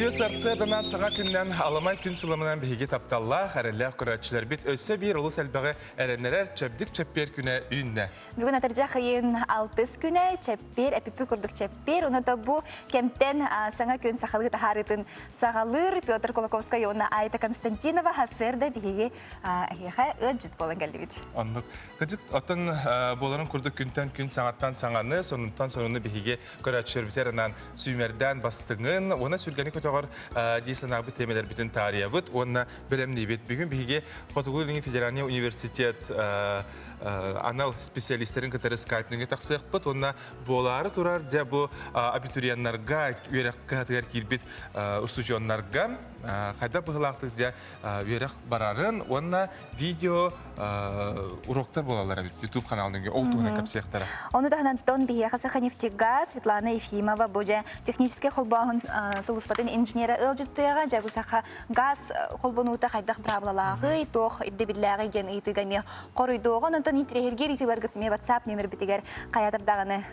Үтүө сарсыарданан саҥа күннэн аламай күн сыламынан биһиги тапталлаах, эрэллээх көрөөччүлэрбит өссө биир олус элбэҕи эрэннэрэр чэбдик чэппиэр күнэ үүннэ. Бүгүн атырдьах ыйын алтыс күнэ чэппиэр, эпиппи курдук чэппиэр. Уна да бу кэмтэн саҥа күн сахалыы таһаарыытын саҕалыыр Петр Кулаковскай уонна Айта Константинова сарсыарда биһиги эһиэхэ ыалдьыт буолан кэллибит. Оннук. Кырдьык, оттон буоларын курдук күнтэн күн саҥаттан саҥаны, сонунтан сонуну биһиги көрөөччүлэрбитигэр анаан сүүмэрдээн бастыҥын уонна сүргэни көтөҕөр дии санаабыт тиэмэлэрбитин таарыйабыт уонна бэлэмниибит. Бүгүн биһиги Хотугу-Илиҥҥи федеральный университет анал специалистэрин кытары скайпныҥҥа тахсыахпыт уонна буолаары турар дьэ бу абитуриеннарга үөрэх кыһатыгар киирбит устудьуоннарга хайдах быһыылаахтык дьэ үөрэх барарын уонна видео уроктар буолаллар эбит YouTube каналын ол туһунан кэпсиэхтэрэ. Ону таһынан тон биһиэхэ Саханефтегаз Светлана Ефимова бу дьэ техническэй холбооһун сулууспатын инженерэ ыалдьыттыаҕа дьэ бу саха газ холбонуута хайдах быраабылалааҕый, туох ирдэбиллээҕий диэн ыйытыыга эмиэ хоруйдуоҕа. Онтон интэриэһиргиир ыйытыыларгыт эмиэ WhatsApp нүөмэрбитигэр хайатар даҕаны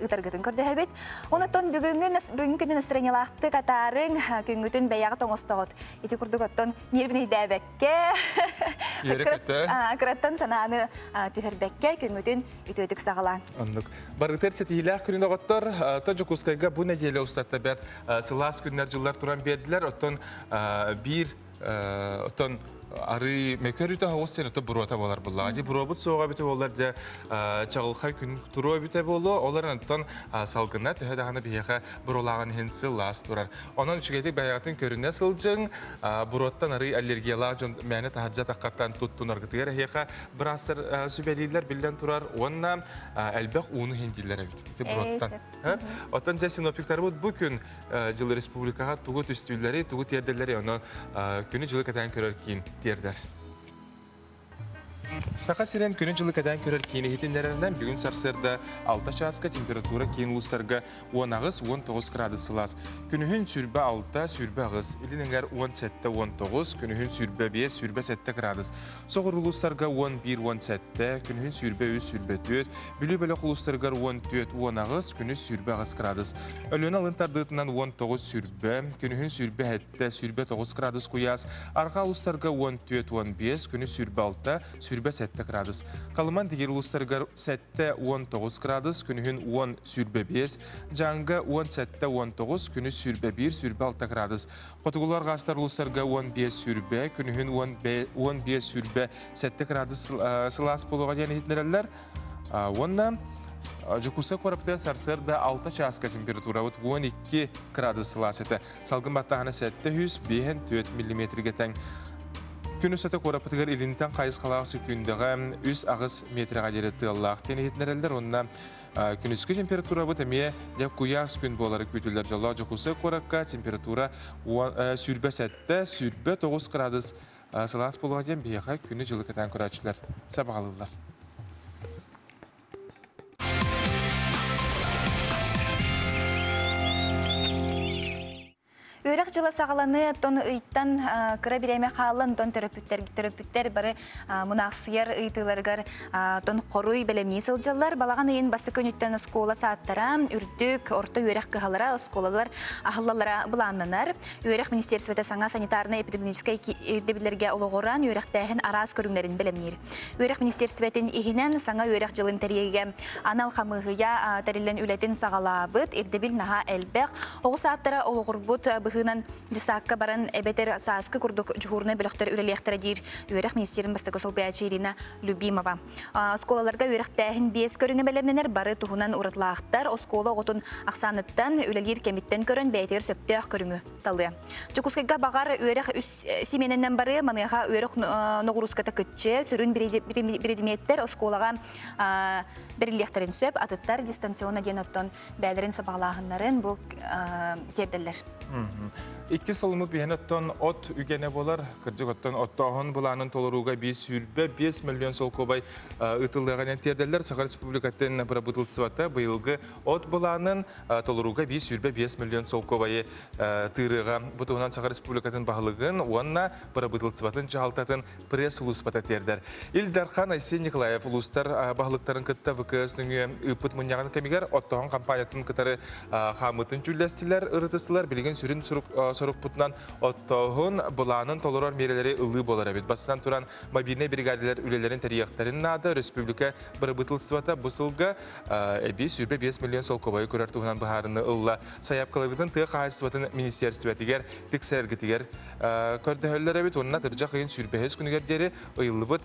ыытаргытын көрдөһөбүт. Онтон бүгүҥҥү бүгүҥҥү күнү настроениелаахтык атаарыҥ, күҥҥүтүн бэйэҕит оҥостоҕут. Ити курдук оттон ньиэрбинэйдээбэккэ, кыраттан санааны түһэрбэккэ күҥҥүтүн үтүөтүк саҕалааҥ. Оннук. Барытыгар ситиһиилээх күнүн оҕоттор, то Дьокуускайга бу нэдиэлэ устата бэрт сылаас күннэр-дьыллар туран биэрдилэр. Оттон биир оттон арыы мөкөр үтэ оҕус сен ото буруота буолар буллаҕа. Ди буруобут суоҕа эбитэ буоллар дьэ чаҕылхай күн туруо эбитэ буолуо. Ол эрэн оттон салгына төһө даҕаны биһиэхэ буруолааҕын иһин сылаас турар. Онон үчүгэйдик бэйэҕитин көрүнэ сылдьыҥ, буруоттан арый аллергиялаах дьон мээнэ таһырдьа атаххаттан туттунаргытыгар эһиэхэ быраастар сүбэлииллэр биллэн турар уонна элбэх ууну иһин дииллэр эбит ити буруоттан. Оттон дьэ синоптиктарбыт бу күн дьыл республикаҕа тугу түстүүллэри, тугу тиэрдэллэри онон күнү-дьылы кэтээн көрөр киин тиэрдэр. Саха сирин күнү-дьылы кэтээн көрөр киин иһитиннэрэринэн бүгүн сарсыарда 6 чааска температура киин улуустарга 18-19 градус сылаас. Күнүһүн 26, 28, илин эҥэр 17-19, күнүһүн 25, 27 градус. Соҕуруу улуустарга 11-17, күнүһүн 23-24, Бүлүү бөлөх улуустарыгар 14-18, күнүс 28 градус. Өлүөнэ алын тардыытынан 19-20, күнүһүн 27 29 градус куйаас, арҕаа улуустарга 14-15, күнүс 26, 27 градус. Халыман Дигир улуустарыгар 7-19 градус, күнүһүн 10-25, Дьааҥыга 17-19, күнүс 21-26 градус. Хотугулуу арҕаастар улуустарга 15-20, күнүһүн 15-27 градус сылаас буолуоҕа диэн иһитиннэрэллэр. Уонна Дьокуускай куораппытыгар сарсыарда 6 чааска температурабыт 12 градус сылаас этэ. Салгын баттааһына 754 миллиметргэ тэҥ. Күн устата куораппытыгар илинтэн хайысхалаах сөкүүндэҕэ 3-8 метрэҕэ диэри тыаллаах диэн иһитиннэрэллэр уонна күнүскү температурабыт эмиэ дьэ куйаас күн буолара күүтүллэр. Дьоллоох Дьокуускай куоракка температура 27, 29 градус сылаас буолуоҕа диэн биһиэхэ күнү-дьылы кэтээн көрөөччүлэр сабаҕалыыллар. Үөрэх дьыла саҕаланыы оттон ыйтан кыра бириэмэ хаалла, онтон төрөппүттэр төрөппүттэр бары мунаахсыйар ыйытыыларыгар тон хоруй бэлэмнии сылдьаллар. Балаҕан ыйын бастакы күнүттэн оскуола сааттара, үрдүк, орто үөрэх кыһалара, оскуолалар аһыллаллара былааннанар. Үөрэх министерствота саҥа санитарнай-эпидемиологическай ирдэбиллэргэ олоҕуран үөрэхтээһин араас көрүҥнэрин бэлэмниир. Үөрэх министиэристибэтин иһинэн саҥа үөрэх дьылын тэрийиигэ анал хамыыһыйа тэриллэн үлэтин саҕалаабыт. Ирдэбил наһаа элбэх. Оҕо саадтара олоҕурбут быһыынан дьыссаакка баран эбэтэр сааскы курдук дьуһуурунай бөлөхтөр үлэлиэхтэрэ диир үөрэх министиэрин бастакы солбуйааччы Ирина Любимова. Оскуолаларга үөрэхтээһин биэс көрүҥэ бэлэмнэнэр бары туһунан уратылаахтар. Оскуола оҕотун ахсааныттан, үлэлиир кэмиттэн көрөн бэйэтигэр сөптөөх көрүҥү талыа. Дьокуускайга баҕар үөрэх үс симиэнэнэн барыа, маныаха үөрэх ноҕурууската кыччыа, сүрүн биридимиэттэр оскуолаҕа бэриллиэхтэрин сөп, атыттар дистанционно диэн оттон бэйэлэрин сабаҕалааһыннарын бу тиэрдэллэр. Икки солуму биһэн оттон от үгэнэ буолар. Кырдьык оттон оттооһун былаанын толорууга 525 миллион солкуобай ыытыллыаҕынан тиэрдэллэр. Саха Республикатын бырабыыталыстыбата быйылгы от былаанын толорууга 525 миллион солкуобайы тыырыаҕа. Бу туһунан Саха Республикатын баһылыгын уонна бырабыыталыстыбатын дьаһалтатын пресс-сулууспата тиэрдэр. Ил Дархан Айсен Николаев улуустар баһылыктарын кытта ВКС нөҥүө ыыппыт мунньаҕын кэмигэр оттоһон хампаанньатын кытары хаамыытын дьүүллэстилэр, ырытыстылар. Билигин сүрүн сорук сорукпутунан оттооһун былаанын толорор миэрэлэри ылыы буолар эбит. Бастатан туран, мобильнай бригадалар үлэлэрин тэрийиэхтэрин наада. Республика бырабыыталыстыбата бу сылга эбии 25 миллион солкуобайы көрөр туһунан быһаарыны ылла. Сайаапкаларгытын тыа хаһаайыстыбатын министиэристибэтигэр тиксэрэргитигэр көрдөһөллөр эбит. Уонна тырдьах ыйын 25 күнүгэр диэри ыйыллыбыт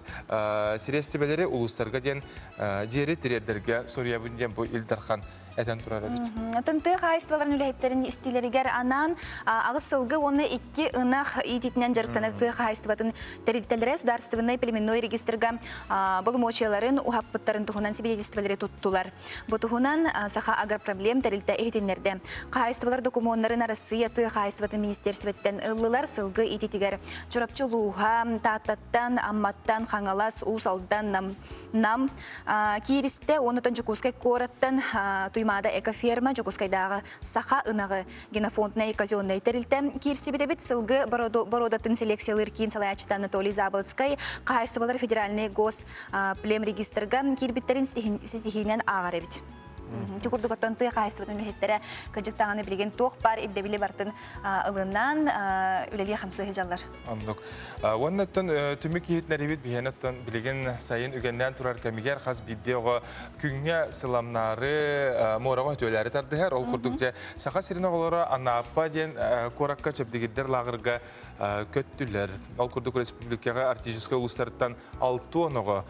сириэстибэлэри улуустарга диэн диэри тириэрдэргэ соруйабын диэн бу Ил Дархан этэн турар эбит. Атын тыа хаһаайыстыбаларын үлэһиттэрин истиилэригэр анаан аҕыс сылгы уонна икки ынах иитиитинэн дьарыктанар тыа хаһаайыстыбатын тэрилтэлэрэ судаарыстыбаннай племенной регистрга боломуочуйаларын уһаппыттарын туһунан свидетельстволары туттулар. Бу туһунан Саха агропроблем тэрилтэ иһитиннэрдэ. Хаһаайыстыбалар докумуоннарын Арассыыйа тыа хаһаайыстыбатын министиэрстибэттэн ыллылар. Сылгы иитиитигэр Чурапчы улууһа, Тааттаттан, Амматтан, Хаҥалас, Уус Алдан, Нам, Нам кииристэ уонна Дьокуускай куораттан Туймаада экоферма, Дьокуускайдааҕы саха ынаҕы генофонднай казеннай тэрилтэ киирсибит эбит. Сылгы боруодатын селекциялыыр киин салайааччыта Анатолий Заболоцкай хаһаайыстыбалар федеральный гос племрегистрга киирбиттэрин ситиһиинэн ааҕар эбит. Ити курдук оттон тыа хаһаайыстыбатын үлэһиттэрэ кырдьык даҕаны билигин туох баар ирдэбили бартын ылынан үлэлии хамсыы сылдьаллар. Оннук. Уонна оттон түмүк иһитиннэрибит биһиэнэ оттон билигин сайын үгэннээн турар кэмигэр хас биирдии оҕо күҥҥэ сыламнаары муораҕа өтүөлээри тардыһар. Ол курдук дьэ Саха сирин оҕолоро Анааппа диэн куоракка чэбдигирдэр лааҕырга көттүлэр. Ол курдук республикаҕа арктическай улуустартан 60 оҕо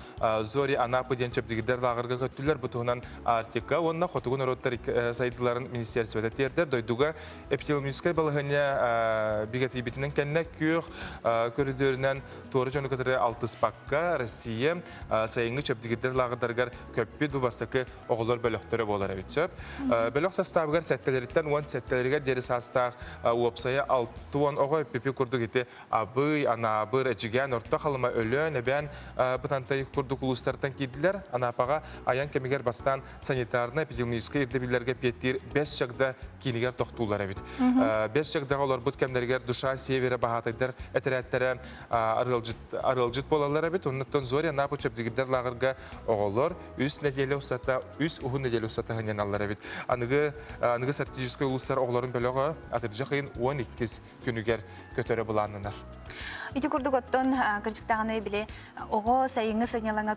Зори Анапы диэн чэбдигирдэр лааҕырга көттүлэр. Бу туһунан Арктика уонна хотугу норуоттар сайдыыларын министиэристибэтэ тиэрдэр. Дойдуга эпидемиологическай балаһыанньа бигэтийбитинэн кэннэ күөх көрүдүөрүнэн туора дьону кытары алтыспакка Россия сайыҥҥы чэбдигирдэр лааҕырдарыгар көппүт бу бастакы оҕолор бөлөхтөрө буолар эбит сөп. Бөлөх састаабыгар сэттэлэриттэн 17-лэригэр диэри саастаах уопсайа 60 оҕо эппипи курдук ити Абый, Анаабыр, Эдьигээн, Орто Халыма, Өлөөн, Эбээн, Бытантай курдук улуустартан киирдилэр. Анаапаҕа айан кэмигэр бастаан санитарно-эпидемиологическай ирдэбиллэргэ эппиэттиир Бэс Чагда киинигэр тохтууллар эбит. Бэс Чагдаҕа олорбут кэмнэригэр Душа Севера баһаатайдар этэрээттэрэ арыалдьыт, арыалдьыт буолаллар эбит. Оннуттан Зоря Анапа чэбдигирдэр лааҕырга оҕолор үс нэдиэлэ устата, үс уһун нэдиэлэ устата сынньаналлар эбит. Аныгы, аныгы стратегическай улуустар оҕолорун бөлөҕө атырдьах ыйын 12 күнүгэр көтөрө былааннанар. Ити курдук оттон кырдьык даҕаны били оҕо сайыҥҥы сынньалаҥа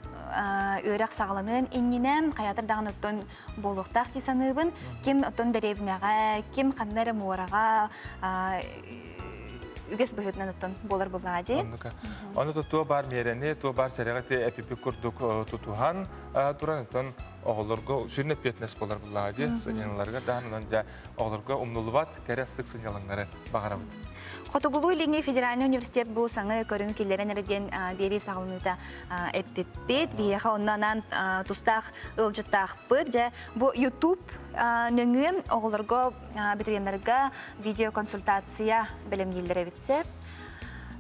үөрэх саҕаланыан иннинэ хайаатар даҕаны оттон буолуохтаах дии саныыбын. Ким оттон дэриэбинэҕэ, ким ханна эрэ муораҕа үгэс быһыытынан оттон буолар буоллаҕа дии. Ону туо бар миэрэни, туо бар сэрэҕи эпипи курдук тутуһан туран оттон оҕолорго сүрүн эппиэтинэс буолар буоллаҕа дии сынньаналарга даҕаны дьэ оҕолорго умнуллубат кэрэ астык сынньалаҥнары баҕарабыт. Хотугулуу-Илиҥҥи федеральнай университет бу саҥа көрүҥ киллэрэн эрэ диэн биэрии саҕаланыыта эппиппит. Биһиэхэ онно анаан тустаах ыалдьыттаахпыт. Дьэ, бу YouTube нөҥүө оҕолорго, абитуриеннарга видеоконсультация бэлэмнииллэр эбит сөп.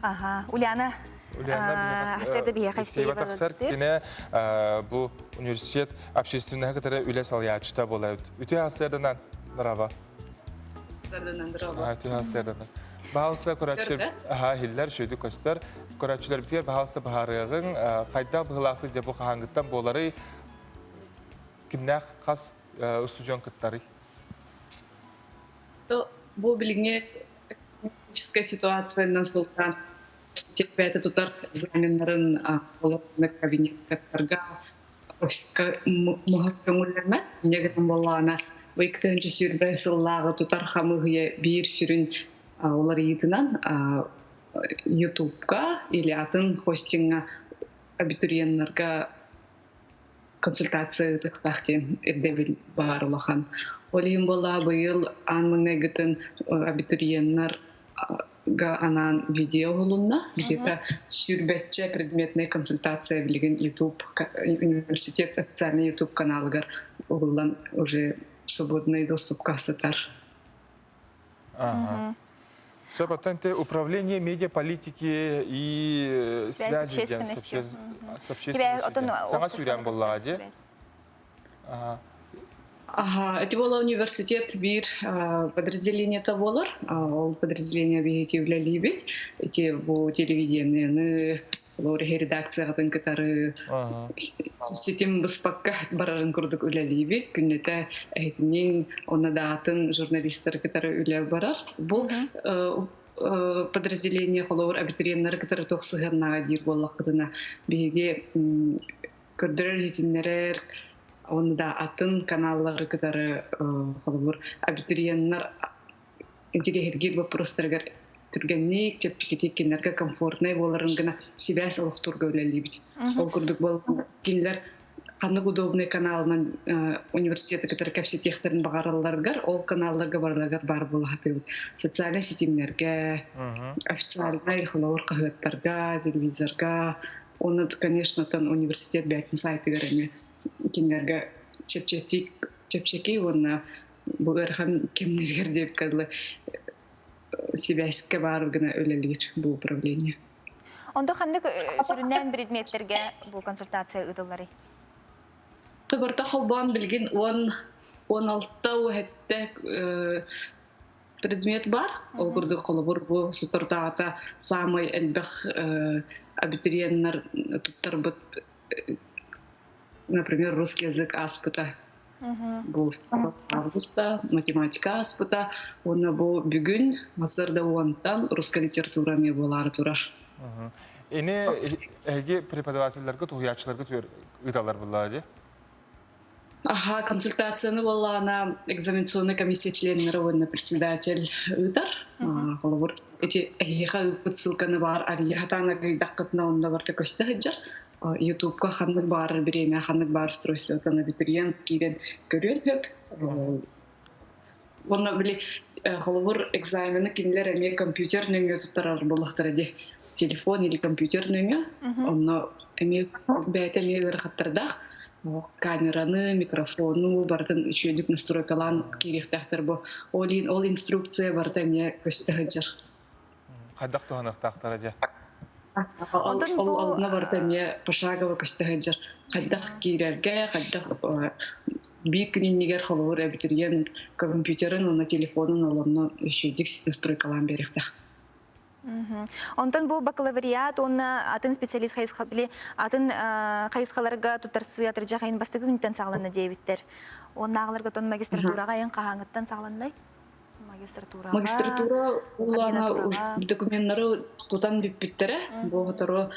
Аха, Ульяна Ульяна Евсеева тахсар. Кини бу университет общественноһы кытары үлэ салайааччыта буолар. Үтүө сарсыарданан, Нарава. Сарданан, дороба. Үтүө сарсыарданан. Баһалса көрөөччүлэр аха иһиллэр, шөйдүк көстөр. Көрөөччүлэрбитигэр баһалса баһарыаҕыҥ, хайдах быһыылаахтык дьэ бу хаһааҥҥыттан буоларый, кимнээх хас устудьуон кыттарый? Бу билиҥҥи экономическай ситуациянан сылтаан бэйэтэ тутар экзаменнарын олорно кабинеттарга офиска муһар көҥүллэммэт. Инньэ гынан буоллаҕына, бу 2020 сыллааҕы тутар хамыыһыйа биир сүрүн уларыйыытынан Ютубка или атын хостиҥҥа абитуриеннарга консультация ыытыахтаах диэн ирдэбил баар улахан. Ол иһин буоллаҕа быйыл аан маҥнайгытын абитуриеннар анаан видео уһулунна. Где-то сүүрбэччэ предметная консультация билигин YouTube университет официальный YouTube каналыгар уһуллан уже свободный доступка сытар. Ага. Все, потом ты управление медиаполитики и связи связи с общественностью. Саҥа сүүрэн буоллаҕа дии. Ага, это было университет биир подразделениета буолар. Ол подразделение биһиги үлэлиибит. Эти бу телевидениены, Олор редакциягытын кытары ситим быспакка барарын курдук үлэлиибит. Күннэтэ эһитинин, онно даатын журналистары кытары үлэ барар. Бу подразделение холобур абитуриеннары кытары туох сыһыаннааҕа диир буоллахпытына, биһиги көрдөрөр иһитиннэрэр уонна да атын каналлары кытары холобур абитуриеннар интириэһиргиир боппуруостарыгар түргэнник, чэпчэкитик кинилэргэ комфортнай буоларын гына сибээс олохтуурга үлэлиибит. Ол курдук буолан кинилэр ханнык удобный каналынан университеты кытары кэпсэтиэхтэрин баҕаралларыгар, ол каналларга барыларыгар баар буола сатыыбыт. Социальнай ситимнэргэ, официальнай холобур хаһыаттарга, телевизорга, уонна, конечно, оттон университет бэйэтин сайтыгар эмиэ кинилэргэ чэпчэки чэпчэки уонна бу ыарахан кэмнэригэр диэбиккэ дылы сибээскэ баар гына үлэлиир бу управление. Онто ханнык сүрүннээн предметтэргэ бу консультация ыытылларый? Тыбырта холбоон билигин 10 16 уһэтте предмет бар. Ол курдук холобур бу соторутааҕыта саамай элбэх абитуриеннар туттарбыт, например, русский язык ааспыта. Бу августа математика ааспыта. Уонна бу бүгүн сарда 10-тан русская литература эмиэ буолаары турар. Ини эһиги преподавателлэргэ туһуйааччыларга ыыталлар буллаа дии? Аха, консультацияны буоллаҕына экзаменационная комиссия членнэрэ уонна председатель ыытар. Холобур, ити эһиэхэ ыыппыт ссылканы баар арыйа сатаан арыйдаххытына онно барыта көстө сылдьар. Ютубка ханнык баарар бириэмэ, ханнык баар устройствотан абитуриент киирэн көрүөн сөп. Уонна били холобур экзамены кинилэр эмиэ компьютер нөҥүө туттарар буоллахтара дии. Телефон или компьютер нөҥүө. Онно эмиэ бэйэтэ эмиэ ыарахаттардаах. Камераны, микрофону барытын үчүгэйдик настройкалаан киириэхтээхтэр бу. Ол ол инструкция барыта эмиэ көстө сылдьар. Хайдах туһаныахтаахтара дьэ? Онтон Ол бу онно барыта эмиэ пошагово көстө сылдьар. Хайдах киирэргэ, хайдах биир күн иннигэр холобур абитуриент компьютерын уонна телефонун олонно үчүгэйдик настройкалаан биэриэхтээх. Онтон бу бакалавриат уонна атын специалист хайысха били атын хайысхаларга туттарсыы атырдьах айын бастакы күнтэн саҕаланна диэбиттэр. Уоннааҕыларга тон магистратураҕа айан хаһааҥыттан саҕаланнай? Магистратураҕа, Магистратура улаана ординатураҕа. докуменнары тутан бүппүттэрэ. Бу сотору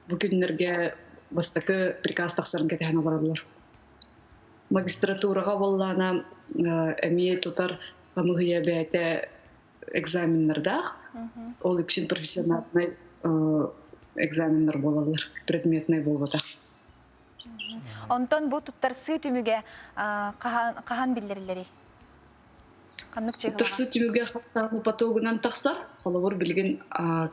бу күннэргэ бастакы приказ тахсарын кэтэһэн олороллор. Магистратураҕа буоллаана эмиэ тутар хамыыһыйа бэйэтэ экзаменнардаах. Ол үксүн профессиональнай экзаменнар буолаллар, предметнай буолбатах. Онтон бу туттарсыы түмүгэ хаһан биллэриллэрий? Ханнык чыһылаҕа? Туттарсыы түмүгэ хастаан потогунан тахсар. Холобур, билигин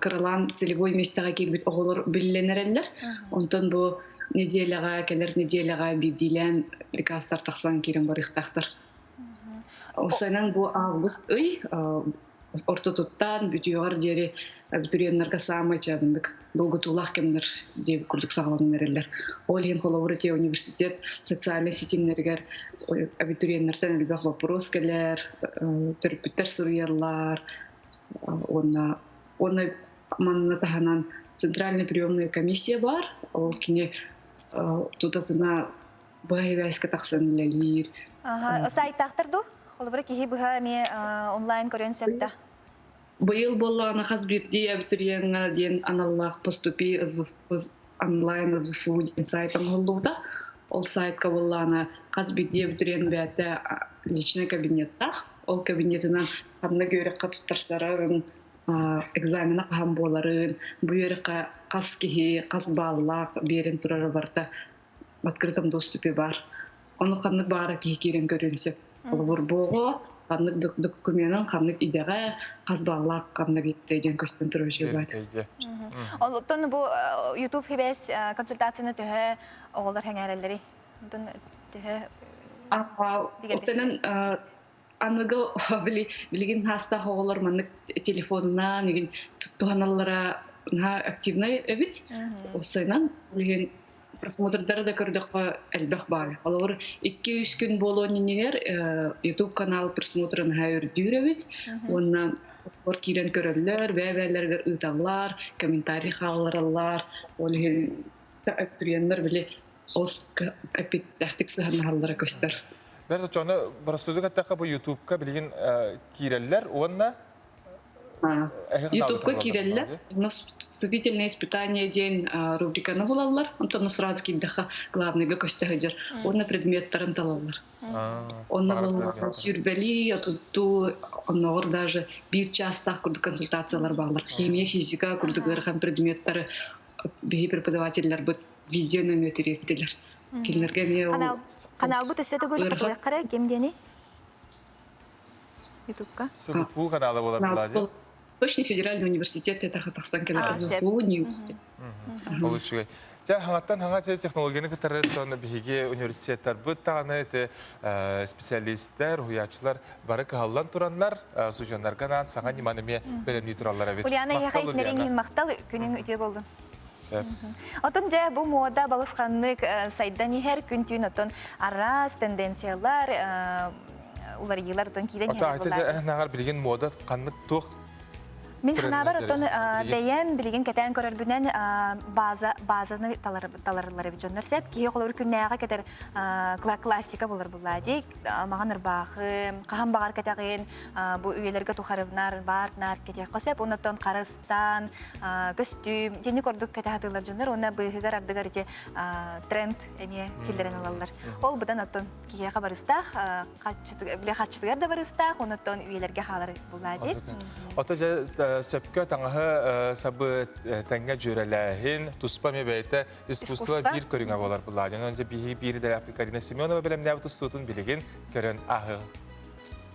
кыралаан целевой миэстэҕэ киирбит оҕолор биллэн эрэллэр. Онтон бу неделяҕа, кэлэр неделяҕа биирдиилээн приказтар тахсан киирэн барыахтаахтар. Осанан бу август ый ортотуттан бүтүөҕэр диэри абитуриеннарга саамай чабындык долгутуулаах кэмнэр диэбит курдук саҕаланан эрэллэр. Ол иһин холобур ити университет социальнай ситимнэригэр абитуриеннартан элбэх вопрос кэлэр, төрөппүттэр суруйаллар уонна уонна манна таһынан центральная приемная комиссия бар. Ол кини тутатына быһа сибээскэ тахсан үлэлиир. Аха, сайтаахтар дуу? Холобура киһи быһа эмиэ онлайн көрүөн сөп да? Быйыл буоллаҕына хас биирдии абитуриеҥҥа диэн аналлаах поступи онлайн СВФУ диэн сайт оҥоһуллубута. Ол сайтка буоллаҕына хас биирдии абитуриент бэйэтэ личный кабинеттаах. Ол кабинетынан ханнык үөрэххэ туттарсарын, экзамена хаһан буоларын, бу үөрэххэ хас киһи хас бааллаах биэрэн турара барыта в открытом доступе баар. Ону ханнык баара киһи киирэн көрүөн сөп. Холобур, буоҕу ханнык докуменын, ханнык идэҕэ, хас бааллаах ханнык иттэ диэн көстөн турар үчүгэй. Оттон бу YouTube хибээс консультацияны төһө оҕолор хэҥээрэллэрий? Онтон төһө Сенен аныгы били билигин хаастаах оҕолор маннык телефонунан игин туһаналлара наһаа активнай эбит. Осенан билигин. Просмотрдары да көрдөххө элбэх баар. Холобур, 2-3 күн буолуон иннигэр YouTube канал просмотрын наһаа үрдүүр эбит. Уонна олор киирэн көрөллөр, бэйэ-бэйэлэригэр ыыталлар, комментарий хааллараллар. Ол иһин абитуриеннар били олус эппиэтинэстээхтик сыһаннаһаллара көстөр. Бэрт оччоҕуна боростуойдук эттэххэ бу Ютубка билигин киирэллэр уонна Ютубка киирэллэр. У нас вступительные испытания диэн рубриканы булаллар. Онтон сразу киирдэххэ главныйга көстө сылдьар. Уонна предметтарын талаллар. Онно буоллар сүүрбэлии, отуттуу, оннооҕор даже биир чаастаах курдук консультациялар бааллар. Химия, физика курдук ыарахан предметтары биһи преподавателлэрбит видео нөҥүө тириэртилэр. Кинилэргэ эмиэ ол Каналбыт өссө төгүл хатылыаххара ким диэний? Ютубка. СГФУ канала буолар буолаа Точно федеральный университет это тахсан кэлэр СГФУ университет. Ол үчүгэй. Дьэ, хаҥаттан хаҥа технологияны кытары тон биһиги университеттарбыт даҕаны ити специалистэр, уһуйааччылар бары кыһаллан тураннар, суженнарга анаан саҥа ньыманы эмиэ бэлэмнии тураллар эбит. Ульяна эйиэхэ итиннэриҥ иһин махтал, күнүҥ үтүө боллун. Отон дьэ бу муода балысханнык сайдан иһэр күн-түүн оттон араас тенденциялар уларыйыылар оттон киирэн иһэр буоллар. Наҕар билигин муода ханнык туох Мин ханаабар оттон бэйэм билигин кэтээн көрөрбүнэн база базаны таларылар эбит дьоннор сеп киһи холобур күннээҕи кэтэр классика болар буллаа дии маҕан ырбаахы хаһан баҕар кэтэҕин бу үйэлэргэ тухарыбнар баар наар кэтиэххэ сөп оннуттан харыстаан көстүүм дьинник ордук кэтэһатыылар дьоннор уонна быыһыгар ардыгар ити тренд эмиэ киллэрэн ылаллар ол быдан оттон киһиэхэ барыстаах бile хаччытыгар да барыстаах онуттан үйэлэргэ хаалар буллаа дии Ото дьэ сөпкө таҥаһы сабы тэҥҥэ дьүөрэлээһин туспа эмиэ бэйэтэ искусство биир көрүҥэ буолар буллаа дьон дьэ биһи биир идэлээхпит Карина Семенова бэлэмнээбит устуутун билигин көрөн ааһыаҕыҥ.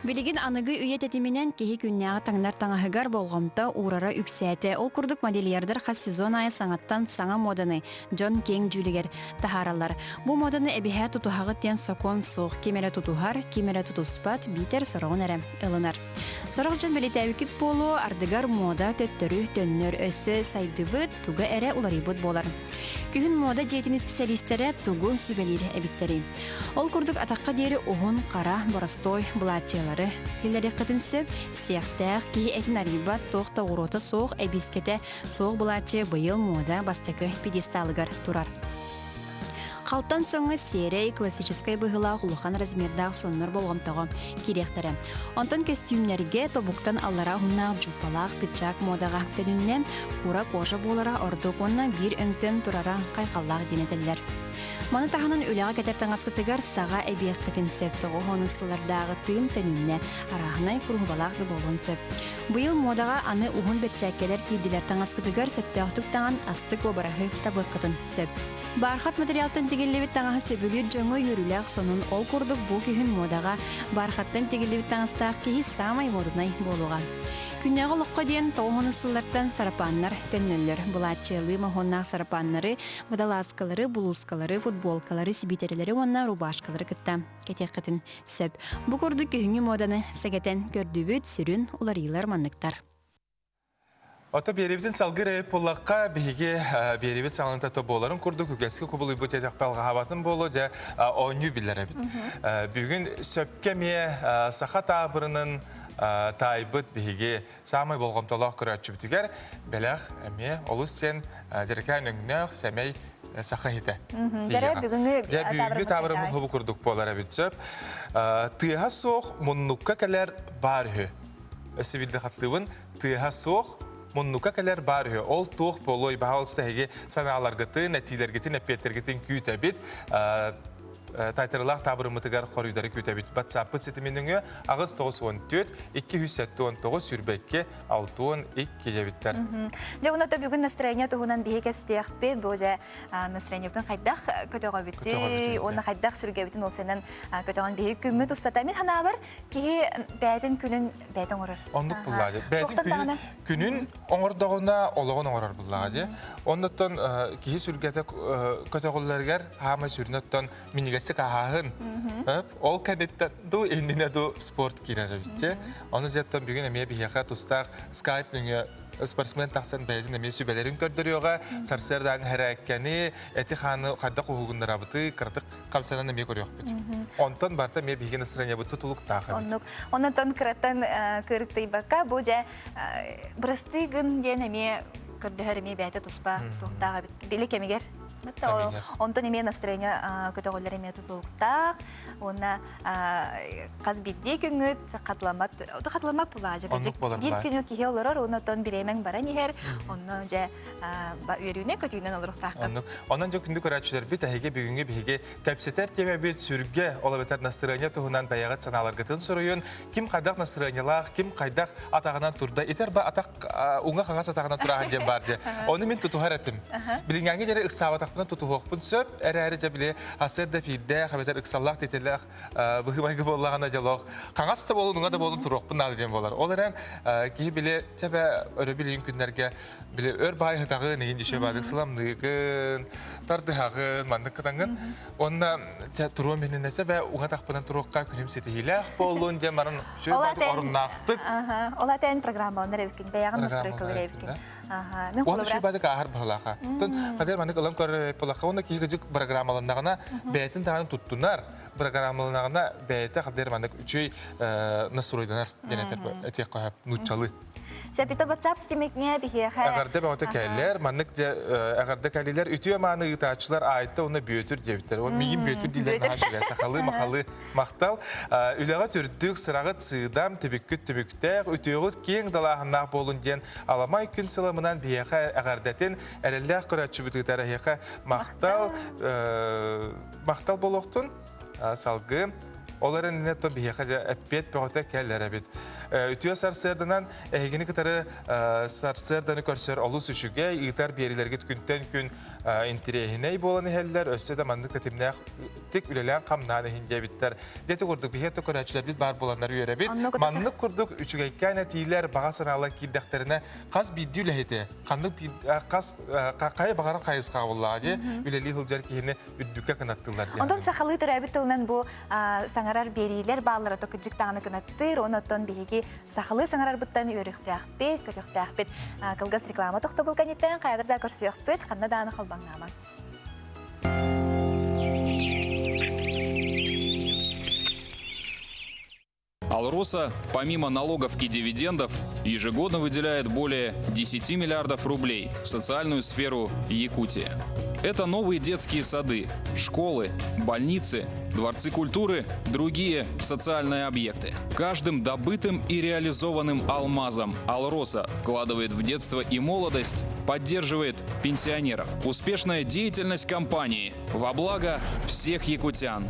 Билигин аныгы үйэ тэтиминэн киһи күннээҕи таҥнар таҥаһыгар болҕомто уурара үксээтэ. Ол курдук модельердар хас сезон аайы саҥаттан саҥа муоданы дьон киэҥ дьүүлүгэр таһаараллар. Бу муоданы эбиһээ тутуһаҕыт диэн сокуон суох. Ким эрэ тутуһар, ким эрэ тутуспат, биитэр сороҕун эрэ ылынар. Сорох дьон бэлиэтээбиккит буолуо, ардыгар муода төттөрү төннөр, өссө сайдыбыт, туга эрэ уларыйбыт буолар. Күһүн муода дьиэтин исписэлиистэрэ тугу сүбэлиир эбиттэрий? Ол курдук атахха диэри уһун, хара, боростуой былааччыйалары киллэриэххитин сөп. Сиэхтээх, киһи этин арыйбат, туох да оҕуруота суох, эбиискэтэ суох былааччыйа быйыл муода бастакы пьедесталыгар турар. Халтан соҥҥо сиэрэй, классическай быһыылаах улахан размердаах соннор болҕомтоҕо киириэхтэрэ. Онтон көстүүмнэргэ тобуктан аллараа уһуннаах дьууппалаах пиджак муодаҕа төнүннэ, кура кожа буолара ордук уонна биир өҥтөн турара хайҕаллаах диэн этэллэр. Маны таһынан үлэҕэ кэтэр таҥаскытыгар саҕа эбиэххитин сөп тоҕуһуонун сыллардааҕы тыын төнүннэ, арааһынай куруһубалаах да буолуон сөп. Быйыл муодаҕа аны уһун бэрчээккэлэр киирдилэр таҥаскытыгар сөптөөхтүк таҥан астык уобараһы табыаххытын сөп. Бархат материалтан тигиллибит таҥаһы сөбүлүүр дьоҥҥо үөрүүлээх сонун ол курдук бу күһүн муодаҕа бархаттан тигиллибит таҥастаах киһи саамай муодунай буолуоҕа. Күннээҕи олоххо диэн тоҕуһунус сыллартан сарапааннар төннөллөр. Былааччыйалыы моһуоннаах сарапааннары водолазкалары, булуускалары, футболкалары, сибиитэрэлэри уонна рубашкалары кытта кэтиэххитин сөп. Бу курдук күһүҥҥү муоданы сэгэтэн көрдүбүт, сүрүн уларыйыылар манныктар. Ото биэрибитин салгыр эбит буоллахха, биһиги биэрибит саҥалыта то буоларын курдук үгэскэ кубулуйбут этэх алҕаһабатын буолуо дьэ оонньуу биллэр эбит. Бүгүн сөпкө эмиэ саха таабырынын таайбыт биһиги Саамай болҕомтолоох көрөөччүбүтүгэр бэлэх эмиэ олус диэн дьэрэкээн өҥнөөх, сэмэй саха иһитэ. Дьэрэ бүгүҥҥү Дьэ бүгүҥҥү таабырыммыт хобу курдук буолар эбит сөп. Тыаһа суох муннукка кэлэр баар үһү. Өссө биирдэ хаттыыбын. Тыаһа суох муннукка кэлэр баар үһү. Ол туох буолуой? Баһаалыста эһиги санааларгытын, этиилэргитин, эппиэттэргитин күүтэбит. Таайтарылаах таабырыммытыгар хоруйдары күүтэбит. Ватсаппыт ситимин нөҥүө 894 279 22 62 диэбиттэр. Дьэ, уна бүгүн настроение туһунан биһи кэпсиэхпит. Бу дьэ настроениебытын хайдах көтөҕөбүтүй, уонна хайдах сүргэбитин уопсайынан көтөҕөн биһи күммүт устата. Мин ханаабар киһи бэйэтин күнүн бэйэтэ оҥорор. Оннук буллаа дии. Бэйэтин күнүн, күнүн оҥордоҕуна олоҕун оҥорор буллаҕа дии. Оннуттан киһи сүргэтэ көтөҕүллэригэр хаамай сүрүнэттэн минньигэстик аһааһын. Ол кэнниттэн ду иннинэ ду спорт киирэр эбит дии. Ону дьэттэн бүгүн эмиэ биһиэхэ тустаах скайп нөҥүө. спортсмен тахсан бэйэтин эмиэ сүбэлэрин көрдөрүөҕэ, сарсыардаан хэрээккэни, эти-хааны хайдах уһугуннарабыты кыратык хамсанан эмиэ көрүөхпүт. Онтон барыта эмиэ биһиги настроениебыт тутулуктаах эбит. Оннук. Онон кыраттан кырыктыйбакка бу дьэ бырастыы гын диэн эмиэ көрдөһөр эмиэ бэйэтэ туспа туохтаах эбит. Били кэмигэр. Онтон эмиэ настроение көтөҕүллэр эмиэ тутулуктаах. Уонна хас биирдии күҥҥүт хатыламмат хатыламмат булаажы биир күнү киһи олорор уонна оттон бириэмэҥ баран иһэр онно дьэ үөрүүнэн көтүүнэн олоруохтааххын. Онон дьэ күндү көрөөччүлэрбит эһиги бүгүҥҥү биһиги кэпсэтэр тиэмэбит сүргэ ол эбэтэр настырыанньа туһунан бэйэҕит санааларгытын суруйун ким хайдах настырыанньалаах ким хайдах атаҕынан турда итэр ба атах уҥа хаҥас атаҕынан турааһын диэн баар диэ ону мин тутуһар этим билиҥҥээҥҥи диэри ыксаабатахпына тутуһуохпун сөп эрээри дьэ били сарсыарда пиирдээх эбэтэр ыксаллаах тиэтэллээх быһыы-майгы буоллаҕына дьолоох хаҥас да буолун уҥа да буолун туруохпун наада диэн буолар ол эрэн киһи били чэбэ өрөбүл ийин күннэргэ били өр баай ытаҕын игин еще баадык сыламныыгын тардыһаҕын маннык кытаҥын уонна туруом иннинэ чэбэ уҥа тахпынан туруохха күнүм ситиһиилээх буоллун диэн баран оруннаахтык ол атэн программаланар эбиккин бэйэҕин настройкалар эбиккин Уонна үчүгэй баадык ааһар баһылааха. Оттон хадыр маннык ылан көрөр буоллахха, уонна киһи кыдьык программаланнаҕына бэйэтин таһынан туттунар, программаланнаҕына бэйэтэ хадыр маннык үчүгэй настройданар диэн этэр этиэххэ сөп нууччалыы. Сапито WhatsApp ситимикҥэ биһиэхэ Эҕэрдэ бөҕөтө кэллэр, маннык дьэ эҕэрдэ кэллилэр. Үтүө мааны ыытааччылар Айта уонна Бүөтүр диэбиттэр. Ол миигин Бүөтүр дииллэр наһаа үчүгэй. Сахалыы, махалыы махтал. Үлэҕит үрдүк, сыраҕыт сыыдам, түбүккүт түбүктээх, үтүөҕүт киэҥ далааһыннаах буолун диэн аламай күн сыламынан биһиэхэ эҕэрдэтин эрэллээх көрөөччүбүт ыытар эһиэхэ махтал махтал буолуохтун салгыы ол эрэн оттон биһиэхэ дьэ эппиэт бөҕөтө кэлэр эбит үтүө сарсыарданан эһигини кытары сарсыарданы көрсөр олус үчүгэй ыытар биэрилэргит күнтэн күн интириэһинэй буолан иһэллэр өссө да маннык тэтимнээх тик үлэлээн хамнаан иһин диэбиттэр Дьэ курдук биһиэхэ көрөөччүлэрбит баар буоланнар үөрэбит. Маннык курдук үчүгэйкээн этиилэр, баҕа санаалар киирдэхтэринэ хас биирдии үлэһити, ханнык хас хайа баҕарар хайысхаҕа буоллаҕа дии, үлэлии сылдьар киһини үрдүккэ кынаттыыллар диэн. Онтон сахалыы төрөөбүт тылынан бу саҥарар биэриилэр бааллара то кырдьык даҕаны кынаттыыр, онон биһиги сахалыы саҥарарбыттан үөрүөхтээхпит, көтүөхтээхпит. Кылгас реклама тохтобул кэнниттэн хайалар да көрсүөхпүт, ханна даҕаны халбаҥнаамаҥ. Алроса, помимо налогов и дивидендов, ежегодно выделяет более 10 миллиардов рублей в социальную сферу Якутии. Это новые детские сады, школы, больницы, дворцы культуры, другие социальные объекты. Каждым добытым и реализованным алмазом Алроса вкладывает в детство и молодость, поддерживает пенсионеров. Успешная деятельность компании во благо всех якутян.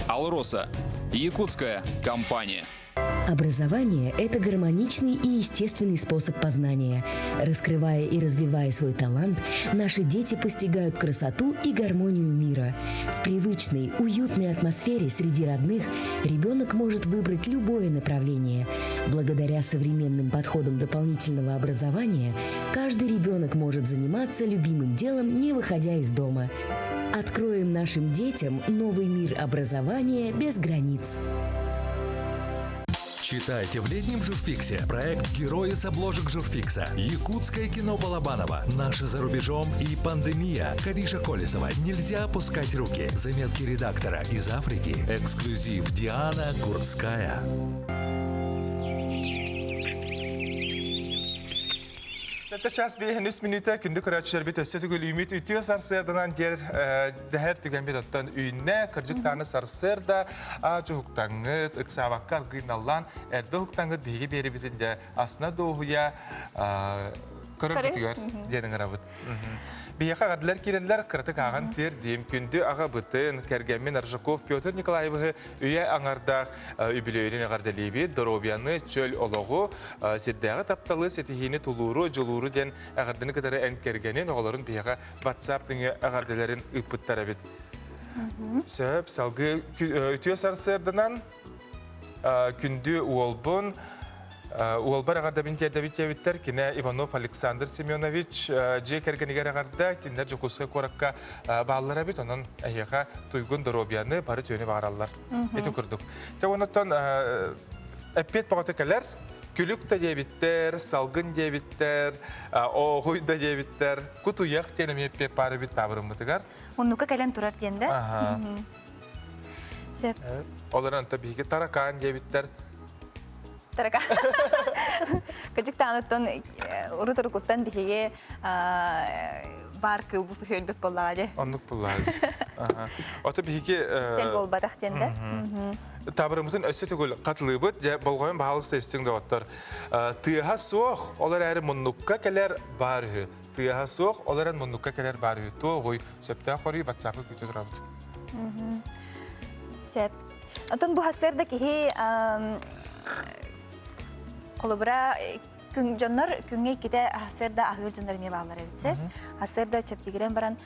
Алроса – якутская компания. Образование – это гармоничный и естественный способ познания. Раскрывая и развивая свой талант, наши дети постигают красоту и гармонию мира. В привычной, уютной атмосфере среди родных ребенок может выбрать любое направление. Благодаря современным подходам дополнительного образования каждый ребенок может заниматься любимым делом, не выходя из дома. Откроем нашим детям новый мир образования без границ. Читайте в летнем журфиксе проект «Герои с обложек журфикса», якутское кино Балабанова, «Наши за рубежом» и «Пандемия», Кариша Колесова «Нельзя опускать руки», заметки редактора из Африки, эксклюзив Диана Курцкая. Сэттэ час биэһин үс мүнүүтэ күндү көрөөччүлэрбит өссө төгүл үүмүт үтүө сарсыарданан диэр дэһэр түгэммит оттон үүннэ кырдьык даҕаны сарсыарда чуһуктаҥҥыт ыксаабакка аргыыналлаан эрдэ уһуктаҥҥыт биһиги биэрибитин дьэ астына дуоһуйа көрөрбүтүгэр диэн ыҥырабыт. Биһиэхэ эҕэрдэлэр киирэллэр, кыратык ааҕан тиэрдиим. Күндү аҕабытын, кэргэммин Аржаков Петр Николаевиһы үйэ аҥардаах үбүлүөйүнэн эҕэрдэлиибит. Доруобуйаны, чөл олоҕу, сирдээҕи тапталы, ситиһиини, тулууру, дьулууру диэн эҕэрдэни кытары эн кэргэнин, оҕолорун биһиэхэ WhatsApp нөҥүө эҕэрдэлэрин ыыппыттар эбит. Сөп, салгыы үтүө сарсыарданан күндү уолбун Уолбар эҕэрдэбин тиэрдэбит диэбиттэр. Кинэ Иванов Александр Семенович дьиэ кэргэнигэр эҕэрдэ. Кинилэр Дьокуускай куоракка бааллар эбит. Онон эһиэхэ туйгун доруобуйаны, бары түөнү баҕараллар. Ити курдук. Дьэ, онуттан эппиэт бөҕөтө кэлэр. Күлүк да диэбиттэр, салгын диэбиттэр, ооҕуй да диэбиттэр, кутуйах диэн эмиэ эппиэт баар эбит таабырыммытыгар. Муннукка кэлэн турар диэн да? Аха. Сөп. Ол эрэн онто биһиги таракаан диэбиттэр. Таракаан. Кыдьык таануттан урут-урукуттан биһиги баар кыылбыт үһүөлбүт буоллаҕа дии. Оннук буоллаҕа. Ото биһиги Кистэл буолбатах диэн да. Табырымытын өссө төгүл хатылыыбыт. Дьэ, болҕойон баһаалыста истиҥ доҕоттор. Тыаһа суох, ол эрээри муннукка кэлэр баар үһү. Тыаһа суох, ол эрэн муннукка кэлэр баар үһү. Туоҕуй, сөптөөх хоруй WhatsApp-ка күүтэ турабыт. Сөп. Отон бу сарсыарда киһи холобура күн дьоннор күҥҥэ иккитэ сарсыарда аһыыр дьоннор эмиэ бааллар эбит сөп. Сарсыарда чэбдигирэн баран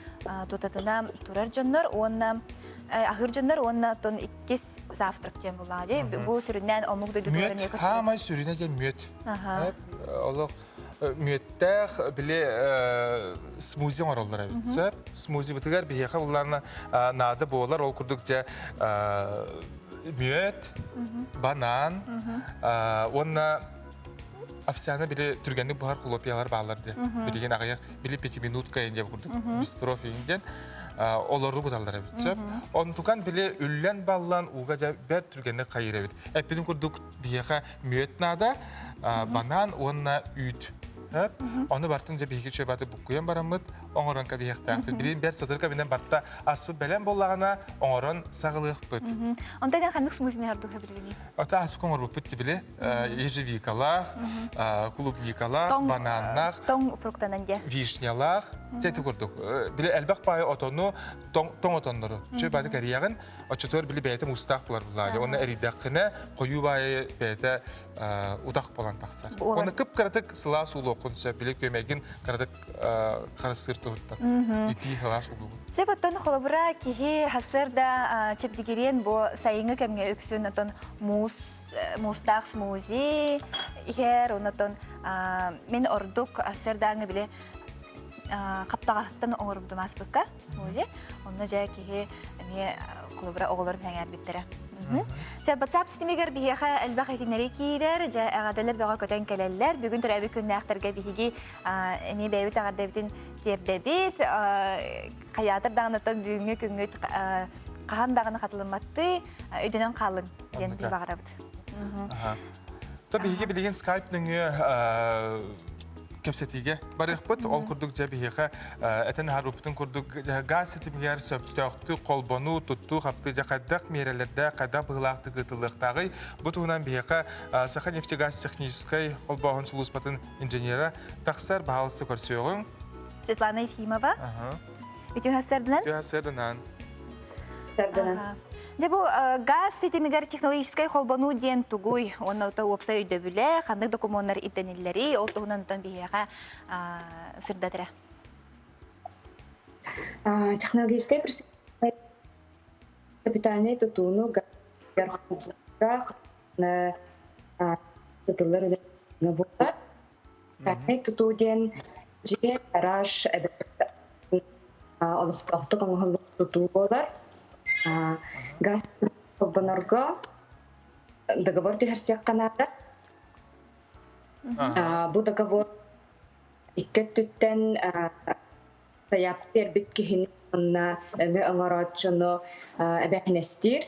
тутатына турар дьоннор уонна аһыыр дьоннор уонна оттон иккис завтрак диэн буллаҕа дии. Бу сүрүннээн омук дойдутугар эмиэ Мүөт, көстөр. хаамай сүрүнэ диэн мүөт. Олох мүөттээх били смузи оҥороллор эбит сөп. Смузибытыгар биһиэхэ буллаана наада буолар. Ол курдук дьэ мүөт, банан уонна овсяны били түргэнник буһар хлопьялар бааллар диye. Билигин аҕыйах били пятиминутка диye курдук бистроф диэн олору куталлар эбит сөп. Онтукан били үллэн баллан ууга дьэ бэрт түргэнник хайыр эбит. Эппитин курдук биһиэхэ мүөт наада, банан уонна үүт. Ону бартын дьэ биһиги чөбаты буккуйан бараммыт оҥорон кэбиһиэхтээхпит. Билин бэрт сотору кэминэн барта аспыт бэлэм буоллаҕына оҥорон саҕалыахпыт. Онтон эн ханнык смузини ордук сөбүлүүгүнүй? Ото аспыт оҥорбуппут тибили ежевикалаах, клубникалаах, бананнаах, тоҥ фруктанан дьэ. Вишнялаах, дьэ курдук. Били элбэх баайы отону, тоҥ отоннору. Чөй бааты кэрийэҕин, оччотугар били бэйэтэ муустаах буолар булаайы. Онно эрийдэххинэ хойуу баайы бэйэтэ утах буолан тахсар. Оны кып-кыратык сылаас уулуоххун сөп, били күөмэйгин кыратык харыстыыр туһуттан. Итии сылаас улуубут. Сөп оттон холобура киһи сарсыарда чэбдигириэн бу сайыҥҥы кэмҥэ үксүн отон муус муустаах смузи иһэр, онотон мин ордук сарсыардааҥы били хаптаҕастан оҥорбутум ааспыкка смузи. Онно дьэ киһи эмиэ холобура оҕолорум сэҥээрбиттэрэ. Чэ, WhatsApp ситимигэр биһиэхэ элбэх этиннэри киирэр, дьэ эҕэрдэлэр бөҕө көтөн кэлэллэр. Бүгүн төрөөбүт күннээхтэргэ биһиги эмиэ бэйэбит эҕэрдэбитин тиэрдэбит. Хайаатар даҕаныттан бүгүҥҥү күҥҥүт хаһан даҕаны хатылымматтыы өйдөнөн хаалыҥ диэн баҕарабыт. Та биһиги билигин скайп нөҥүө кэпсэтиигэ барыахпыт. Ол курдук дьэ биһиэхэ этэн аһарбыппытын курдук газ ситимигэр сөптөөхтүк холбонуу, туттуу, хаптыы дьэ хайдах миэрэлэрдээх, хайдах быһыылаахтык ыытыллыахтааҕый? Бу туһунан биһиэхэ Саха нефтегаз техническэй холбооһун сулууспатын инженера тахсар. Баһаалыста көрсүөҕүҥ. Светлана Ефимова. Үтүө сарсыарданан. Үтүө сарсыарданан. Сарданан. Дьэ бу газ ситимигэр технологическай холбонуу диэн тугуй? Уонна уопсай өйдөбүлэ, ханнык докумуоннар ирдэниллэрий? Ол туһунан онтон биһиэхэ сырдатыра. Технологическай капитальнай тутууну сытыллар үлэ буолар. Капитальнай тутуу диэн дьиэ, гараж, олохтоохтук оҥоһуллубут тутуу буолар. Газ холбонорго договор түһэрсиэххэ наада. Бу договор икки өттүттэн сайаапка биэрбит киһини уонна өҥө оҥорооччуну эбээһинэстиир.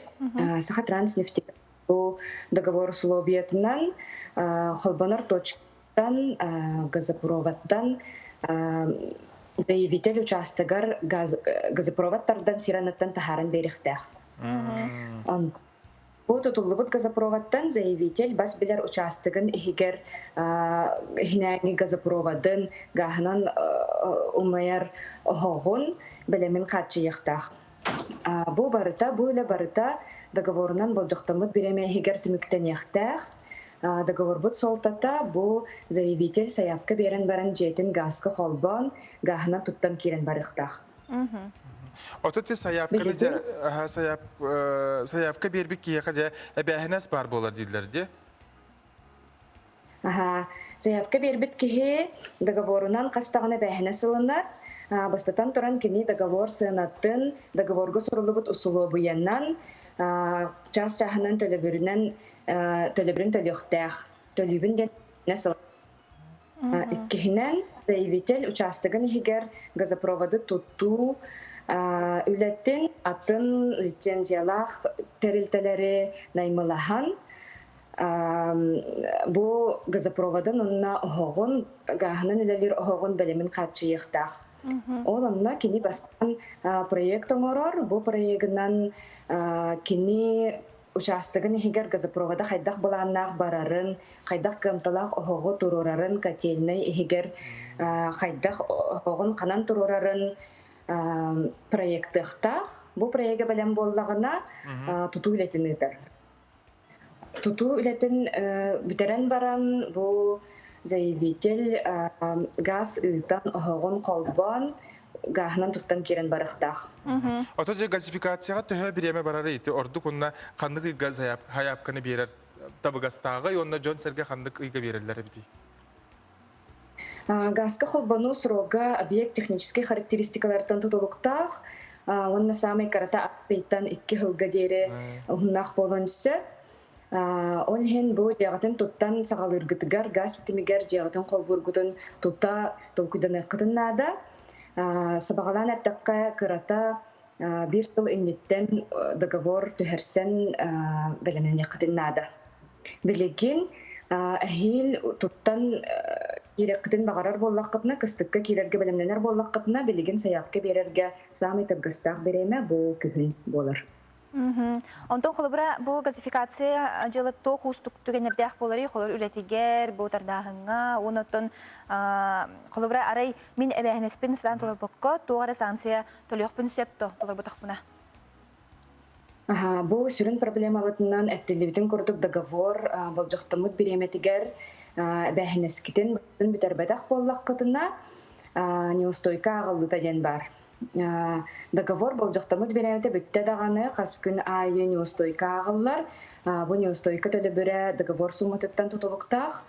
Саха Транснефть бу договор условиятынан холбонор точкаттан, газопроводтан заявитель учаастагар газопровод тардан сиранаттан таһааран биэриэхтээх. Бу тутуллубут газопроводтан заявитель бас билэр учаастагын иһигэр иһинээҥи газопроводын гааһынан умайар оһоҕун бэлэмин хааччыйыахтаах. Бу барыта, бу үлэ барыта договорунан болдьохтоммут бириэмэ иһигэр түмүктэниэхтээх. Договорбут суолтата бу заявитель сайаапка биэрэн баран дьиэтин гааска холбоон, гааһынан туттан киирэн барыахтаах. Ото ти сайаапканы дьэ сайаапка биэрбит киһиэхэ дьэ эбээһинэс баар буолар дииллэр дии. Аха, заявка биэрбит киһи договорунан хас даҕаны эбээһинэс ылынар. Бастатан туран кини договор сыанатын, договорга суруллубут усулуобуйанан чаас-чааһынан төлөбүрүнэн төлөбүрүн төлүөхтээх. төлүүбүн диэн Иккиһинэн, заявитель учаастагын иһигэр газопроводы туттуу үлэтин атын лицензиялаах тэрилтэлэри наймылаһан, бу газопроводын уонна оһоҕун, гааһынан үлэлиир оһоҕун бэлэмин хааччыйыахтаах. Ол онно кини бастаан проект оҥорор, бу проегынан кини учаастагын иһигэр газопровода хайдах былааннаах барарын, хайдах кыамталаах оһоҕу туруорарын, котельнай иһигэр хайдах оһоҕун ханан туруорарын проектыахтаах. Бу проега бэлэм буоллаҕына, тутуу үлэтин ыытар. Тутуу үлэтин бүтэрэн баран, бу заявитель газ ыытан, оһоҕун холбоон, гааһынан туттан киирэн барыахтаах. Ото дьэ газификацияҕа төһө бириэмэ барар ити ордук уонна ханнык ыйга сайаапканы биэрэр табыгастааҕый уонна дьон-сэргэ ханнык ыйга биэрэллэр эбитий? Газка холбонуу срога объект техническэй характеристикалартан тутулуктаах уонна саамай кырата аттыйтан 2 сылга диэри уһуннаах буолуон сөп. Ол иһин бу дьиэҕитин туттан саҕалыыргытыгар газ ситимигэр дьиэҕитин холбуургутун тута толкуйданыаххытын наада. Сабаҕалаан эттэххэ, кырата биир сыл инниттэн договор түһэрсэн бэлэмнэниэххитин наада. Билигин эһиил туттан киирэххитин баҕарар буоллаххытына, кыстыкка киирэргэ бэлэмнэнэр буоллаххытына, билигин сайаапка биэрэргэ саамай табыгастаах бириэмэ бу күһүн буолар. Онтон холобура бу газификация дьыала туох уустук түгэннэрдээх буоларый? Холор үлэтигэр, бу тардааһыҥҥа, уонна оттон холобура арай мин эбээһинэспин сатаан толорбокко, туох эрэ санкция төлүөхпүн сөп то толорботохпуна? Бу сүрүн проблемабытынан эттиллибитин курдук договор болдьохтоммут бириэмэтигэр эбээһинэскитин бүтэрбэтэх буоллаххытына, неустойка ааҕыллыыта диэн баар. Договор болдьохтоммут бириэмэтэ бүттэ даҕаны, хас күн аайы неустойка ааҕыллар. Бу неустойка төлөбүрэ договор сууматыттан тутулуктаах.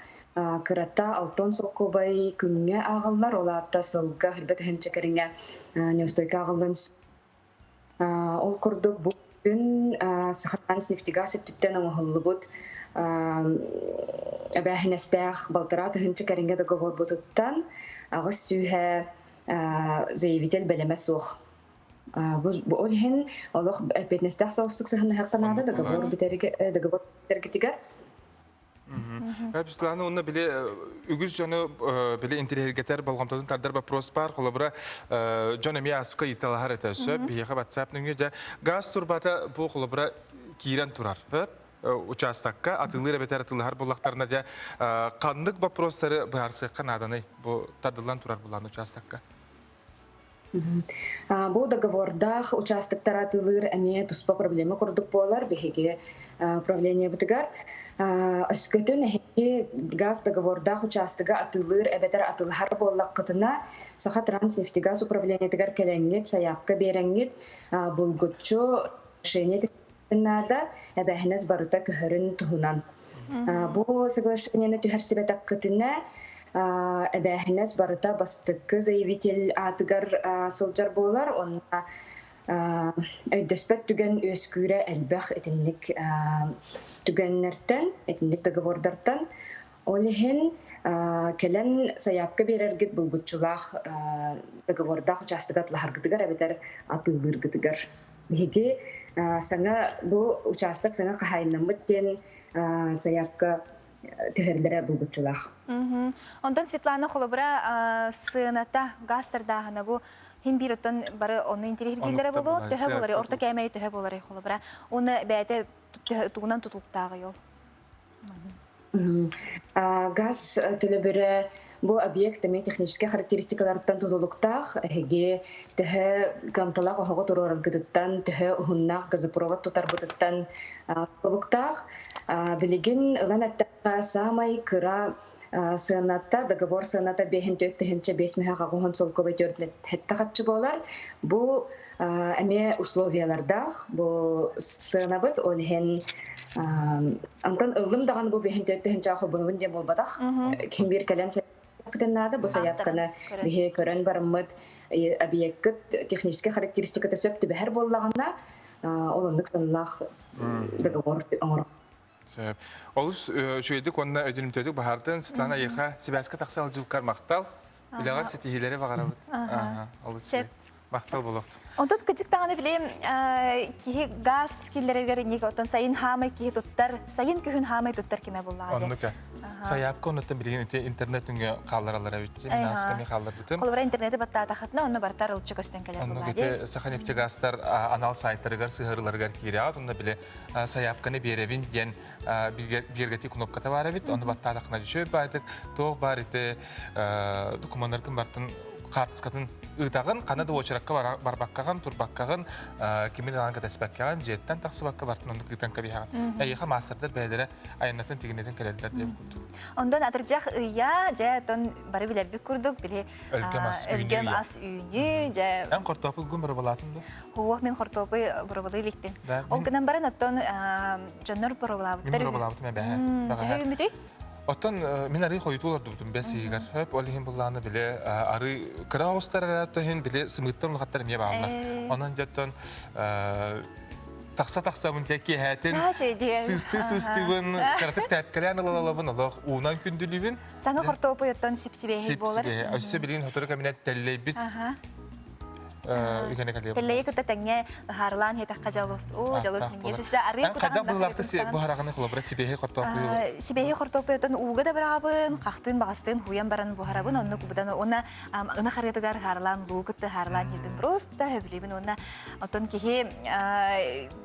Кырата 60 солкуобай күҥҥэ ааҕыллар, ол аата сылга 20 тыһыынча кэриҥэ неустойка ааҕыллан. Ол курдук бу күн Сахатранснефтегаз өттүттэн оҥоһуллубут эбээһинэстээх 1,5 тыһыынча кэриҥэ договорбутуттан 800 заявитель бэлэмэ суох. Бу ол иһин олох эппиэтинэстээх соҕустук сыһыннаһыахха наада договор договор бүтэргитигэр. Светлана, уонна били үгүс дьону били интириэһиргэтэр, болҕомтотун тардар вопрос баар. Холобура, дьон эмиэ ааспыкка ыйыталаһар этэ. Сөп, биһиэхэ WhatsApp нөҥүө дьэ газ турбата бу холобура киирэн турар. Учаастакка атыылыыр эбэтэр атыылаһар буоллахтарына дьэ ханнык вопростары быһаарсыахха нааданый бу тардыллан турар булаан учаастакка? Бу договордаах участоктар атыылыыр эмиэ туспа проблема курдук буолар биһиги управлениебытыгар. Өскөтүн эһиги газ договордаах учаастага атыылыыр эбэтэр атыылаһар буоллаххытына, Саха Транснефтегаз управлениетыгар кэлэҥҥит, сайаапка биэрэҥҥит, булгуччу решение наада, эбээһинэс барыта көһөрүн туһунан. Бу соглашениены түһэрсибэтэххитинэ, эбээһинэс барыта бастакы заявитель аатыгар сылдьар буолар, уонна өйдөспөт түгэн үөскүүрэ элбэх итинник түгэннэртэн, итинник договордартан. Ол иһин кэлэн сайаапка биэрэргит булгуччулаах договордаах учаастагы атылаһаргытыгар эбэтэр атыылыыргытыгар. Биһиги саҥа бу учаастак саҥа хаһаайыннаммыт диэн сайаапка түһэрилэрэ булгуччулаах. Онтон Светлана холобура сыаната газ тардааһына бу хин биир оттон бары ону интириэһиргииллэрэ буолуо төһө буоларый орто кээмэйи төһө буоларый холобура уонна бэйэтэ тугунан тутулуктааҕый ол? Газ төлөбүрэ бу объект эмиэ техническэй характеристикаларыттан тутулуктаах. Эһиги төһө кыамталаах оһоҕу туруораргытыттан, төһө уһуннаах газопровод тутарбытыттан тутулуктаах. Билигин ылан эттэххэ, саамай кыра сыаната, договор сыаната 54 580 солкуобай 47 харчы буолар. Бу эмиэ условиялардаах бу сыанабыт, ол иһин антан ыллым даҕаны бу 54 тыһыынчаҕа холбонобун диэн буолбатах. Ким биир кэлэн наада бу сайаапканы биһи көрөн бараммыт объекткыт техническэй характеристиката сөп түбэһэр буоллаҕына, ол оннук сыаналаах договор оҥорор. Сөп. Олус үчүгэйдик уонна өйдөнүмтүөтүк баһаартын Светлана эйиэхэ сибээскэ тахса алдьылкар махтал. Үлэҕэр ситиһиилэри баҕарабыт. Олус үчүгэй. Махтал буолуохтун. Онтон кычык даҕаны билим киһи газ киллэрэргэр инник оттон сайын хаамай киһи туттар, сайын күһүн хаамай туттар кимэ буллаҕа Оннук. Сайаапка оннуттан билигин ити интернет үҥө хааллараллар эбит. Мин ааска хаалларбытым. Холобура интернети баттаатахытына онно бартар ылчы көстөн кэлэр Оннук ити Саханефтегазтар анал сайтарыгар сыһыарыларыгар киирэҕит онно били сайаапканы биэрэбин диэн биэргэтии кнопката баар эбит. Ону баттаатахына үчүгэй баайтык туох баар ити докумуоннаргын бартын хаартыскатын ыытаҕын, хана да уочаракка барбаккаҕын, турбаккаҕын, кимин ылан кэтэспэккэҕин, дьиэттэн тахсыбакка бартын оннук ыытан кэбиһэҕин. Эйиэхэ маастардар бэйэлэрэ айаннатын тигинэтин кэлэллэр диэн курдук. Онтон атырдьах ыйа, дьэ, оттон бары билэрбит курдук, били өлгөм ас үүнүү. Өлгөм ас үүнүү, дьэ. Эн хортуоппуйгун боробалаатыҥ дуо? Суох, мин хортуоппуй боробалыы иликпин. Ол гынан баран оттон дьоннор боробалаабыттар. Мин боробалаабытым эбэһэ. Төһө үүммүтүй? Оттон мин арыы хойутуу олордубутум бэс ыйыгар. Хөп, ол иһин буллааны били арыы кыра оҕустар эрэ иһин били сымыыттан улахаттар эмиэ бааллар. Онон дьоттон тахса-тахсабын те киэһээтин сыыстыы-сыыстыыбын кыратык тээпкэлээн ылалабын олох уунан күндүлүүбүн. Саҥа хортуоппуй оттон сипсибиэһэй буолар. Сипсибиэһэй. Өссө билигин сотору кэминэн тэллэйбит үгэнэ кэлиэ. Тэллэйи кытта тэҥҥэ ыһаарылаан иһитэххэ дьалус. Оо, дьалус минньиэс өссө арыы кутаҕын Хайдах быһыылаахты буһараҕыный холобура сибиэһэй хортуоппуйу? Сибиэһэй хортуоппуйуттан ууга да быраҕабын, хахтыын баҕастыын хууйан баран буһарабын, оннук быдан уонна ынах арыытыгар ыһаарылаан луу кытта ыһаарылаан иһитин просто сөбүлүүбүн уонна оттон киһи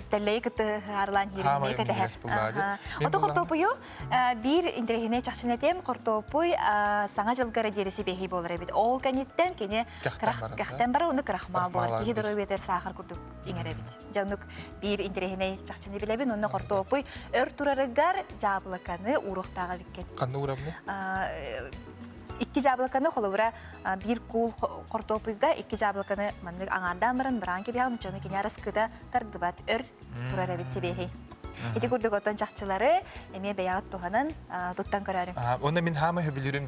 тэллэйи кытта ыһаарылаан иһирин эмиэ кэтэһэр. Ото хортуоппуйу Биир интэриэһинэй чахчыны этиэм, хортуоппуй саҥа дьылга эрэ диэри сибиэһий буолар эбит. Ол кэнниттэн кини кэхтэн барар, уну крахмал буолар. Киһи доруобуйатыгар саахар курдук иҥэр эбит. Дьэ, оннук биир интэриэһинэй чахчыны билэбин. Онно хортуоппуй өр турарыгар дьаабылыканы ууруохтаах эбиккин. Ханна уурабыный? Икки дьаабылыканы холобура биир куул хортуоппуйга икки дьаабылыканы маннык аҥаардаан баран быраан кэбиһэҕин, оччону кини араскыта тардыбат өр турар эбит сибиэһэй. Ити курдук оттон чахчылары эмиэ бэйэҕит туһанан туттан көрөөрүҥ. Уонна мин хаама сөбүлүүрүм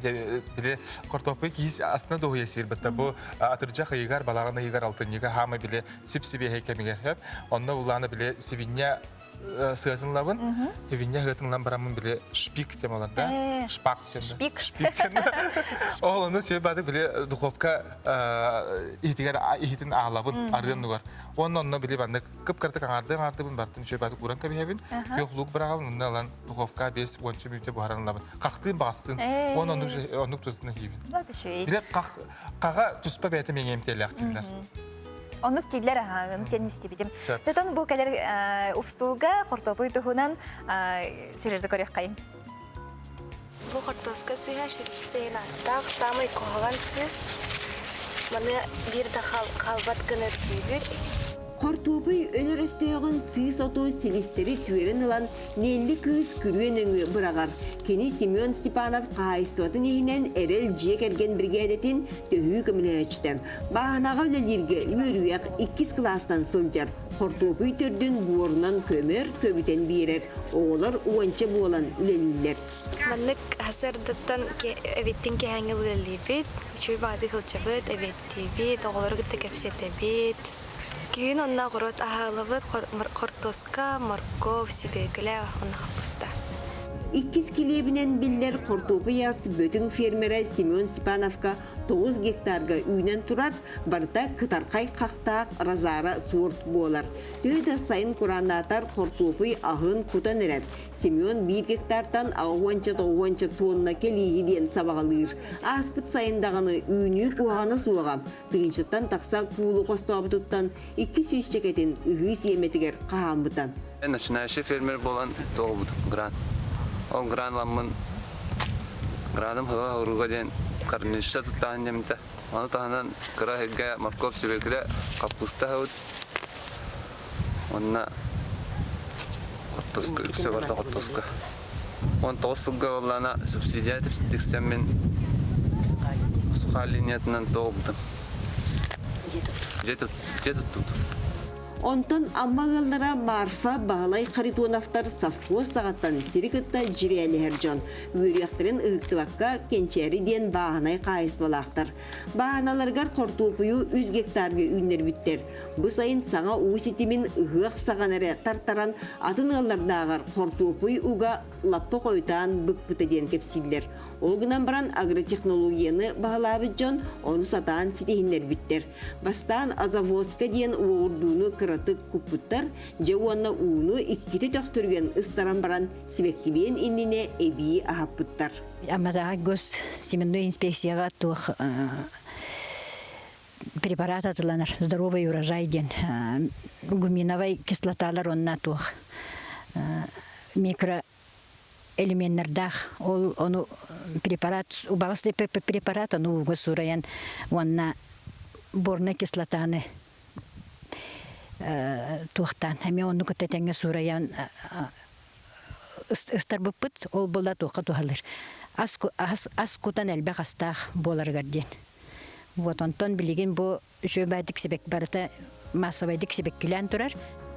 били картофель киис астына дуһуйа сиир бытта бу атырдьах ыйыгар балаҕан ыйыгар алтынньыга хаама били сип-сибиэһэй кэмигэр хөп онно улаана били сибинньэ сыатынлабын сибинньэ сыатынлан бараммын били шпик тем олар да шпак тем шпик шпик тем ол ону сүө бады били духовка иһитигэр иһитин аалабын арыан нугар Уонна онно били маннык кып-кыратык аҥаардыы аҥаардыбын бартын үчүгэй баатык ууран кэбиһэбин. Күөх луук быраҕабын, онно ылан духовка 5-10 мүнүүтэ буһаран ылабын. Хахтыын баҕастыын. Уонна оннук оннук тутатына иһиибин. Били хаҕа туспа бэйэтэ миҥиэмтиэлээх дииллэр. Оннук дииллэр аха, ону тиэн истибитим. Тотон бу кэлэр устууга хортуопуй туһунан сирерді көрүөххэйин. Бу хортуоска сыыһа шрифтсейин ааттаах саамай куһаҕан сыыс. Маны биир да хаалбат гына үрдүүбүт. Хортуопуй өлөр өстөөҕүн сыыс оту силистэри түөрэн ылан Нелли кыыс күрүө нөҥүө быраҕар. Кини Семен Степанов хаһаайыстыбатын иһинэн Эрэл дьиэ кэргэн биригээдэтин төһүү көмөлөһөөччүтэ. Бааһынаҕа үлэлииргэ үөрүйэх иккис кылаастан сылдьар. Хортуопуй төрдүн буорунан көмөр, көбүтэн биэрэр. Оҕолор уонча буолан үлэлииллэр. Маннык сарсыардаттан эбиттин киэһээҥҥи үлэлиибит, үчүгэй баҕайытык сылдьабыт, эбиэттиибит, оҕолору кытта кэпсэтэбит. Күһүн онно оҕуруот аһылыбыт, хортуоска, моркуоп, сүбүөкүлэ уонна хаппыста. Иккис килиэбинэн биллэр хортуопуй ас Бөтүҥ фермерэ Семен Степановка 9 гектарга үүнэн турар, барыта кытархай хахтаах Розара суорт буолар. Төһө да сайын курааннаатар хортуопуй аһын кутан эрэр. Семен биир гектартан аҕыһуонча тоҕуонча тонна кэлииһи диэн сабаҕалыыр. Ааспыт сайын даҕаны үүнүү куһаҕана суоҕа. Тыһыынчаттан тахса куулу хостообутуттан 200 чэкэтин ыһыы сиэмэтигэр хаһааммыта. Начинающий фермер буолан тоҕобут грант. Ол грант ламмын граным хыла хоруга диэн корништа туттаан дэмитэ. Ону таһынан кыра иһиргэ моркуоп сүбэкилэ хаппыста аһабыт. Уонна хортуоска, үксэ барыта хортуоска. 19 сылга буоллаана субсидия тиксэммин сухаа линиятынан тоҕубутум. Дьиэ туттубут. Онтон Амма ыаллара Марфа, Баһылай Харитоновтар совхоз саҕаттан сири кытта дьирээлэһэр дьон. Үөрүйэхтэрин ыһыктыбакка Кэнчээри диэн бааһынай хаһаайыстыбалаахтар. Бааһыналарыгар хортуоппуйу үс гектарга үүннэрбиттэр. Бу сайын саҥа уу ситимин ыһыах саҕана эрэ тартаран атын ыаллардааҕар хортуоппуй уга лаппа хойутаан быкпыта диэн кэпсииллэр. Ол гынан баран агротехнологияны баһылаабыт дьон ону сатаан ситиһиннэрбиттэр. Бастаан азавозка диэн уоҕурдууну кыратык куппуттар, дьэ уонна ууну иккитэ төхтүрүйэн ыстаран баран сибэккилиэн иннинэ эбии аһаппыттар. Амматааҕы гос семенной инспекцияҕа туох препарат атыланар здоровый урожай диэн гуминовай кислоталар уонна туох микро элеменнардаах ол ону препарат убаҕас препарат ону ууга суурайан уонна борная кислотаны туохтаан эмиэ ону кытта тэҥҥэ суурайан ыстарбыппыт ол буола туохха туһалыыр ас, ас, ас кутан элбэх астаах буоларыгар диэн вот онтон билигин бу үчүгэйдик сибэк барыта маассабайдык сибэккилээн турар.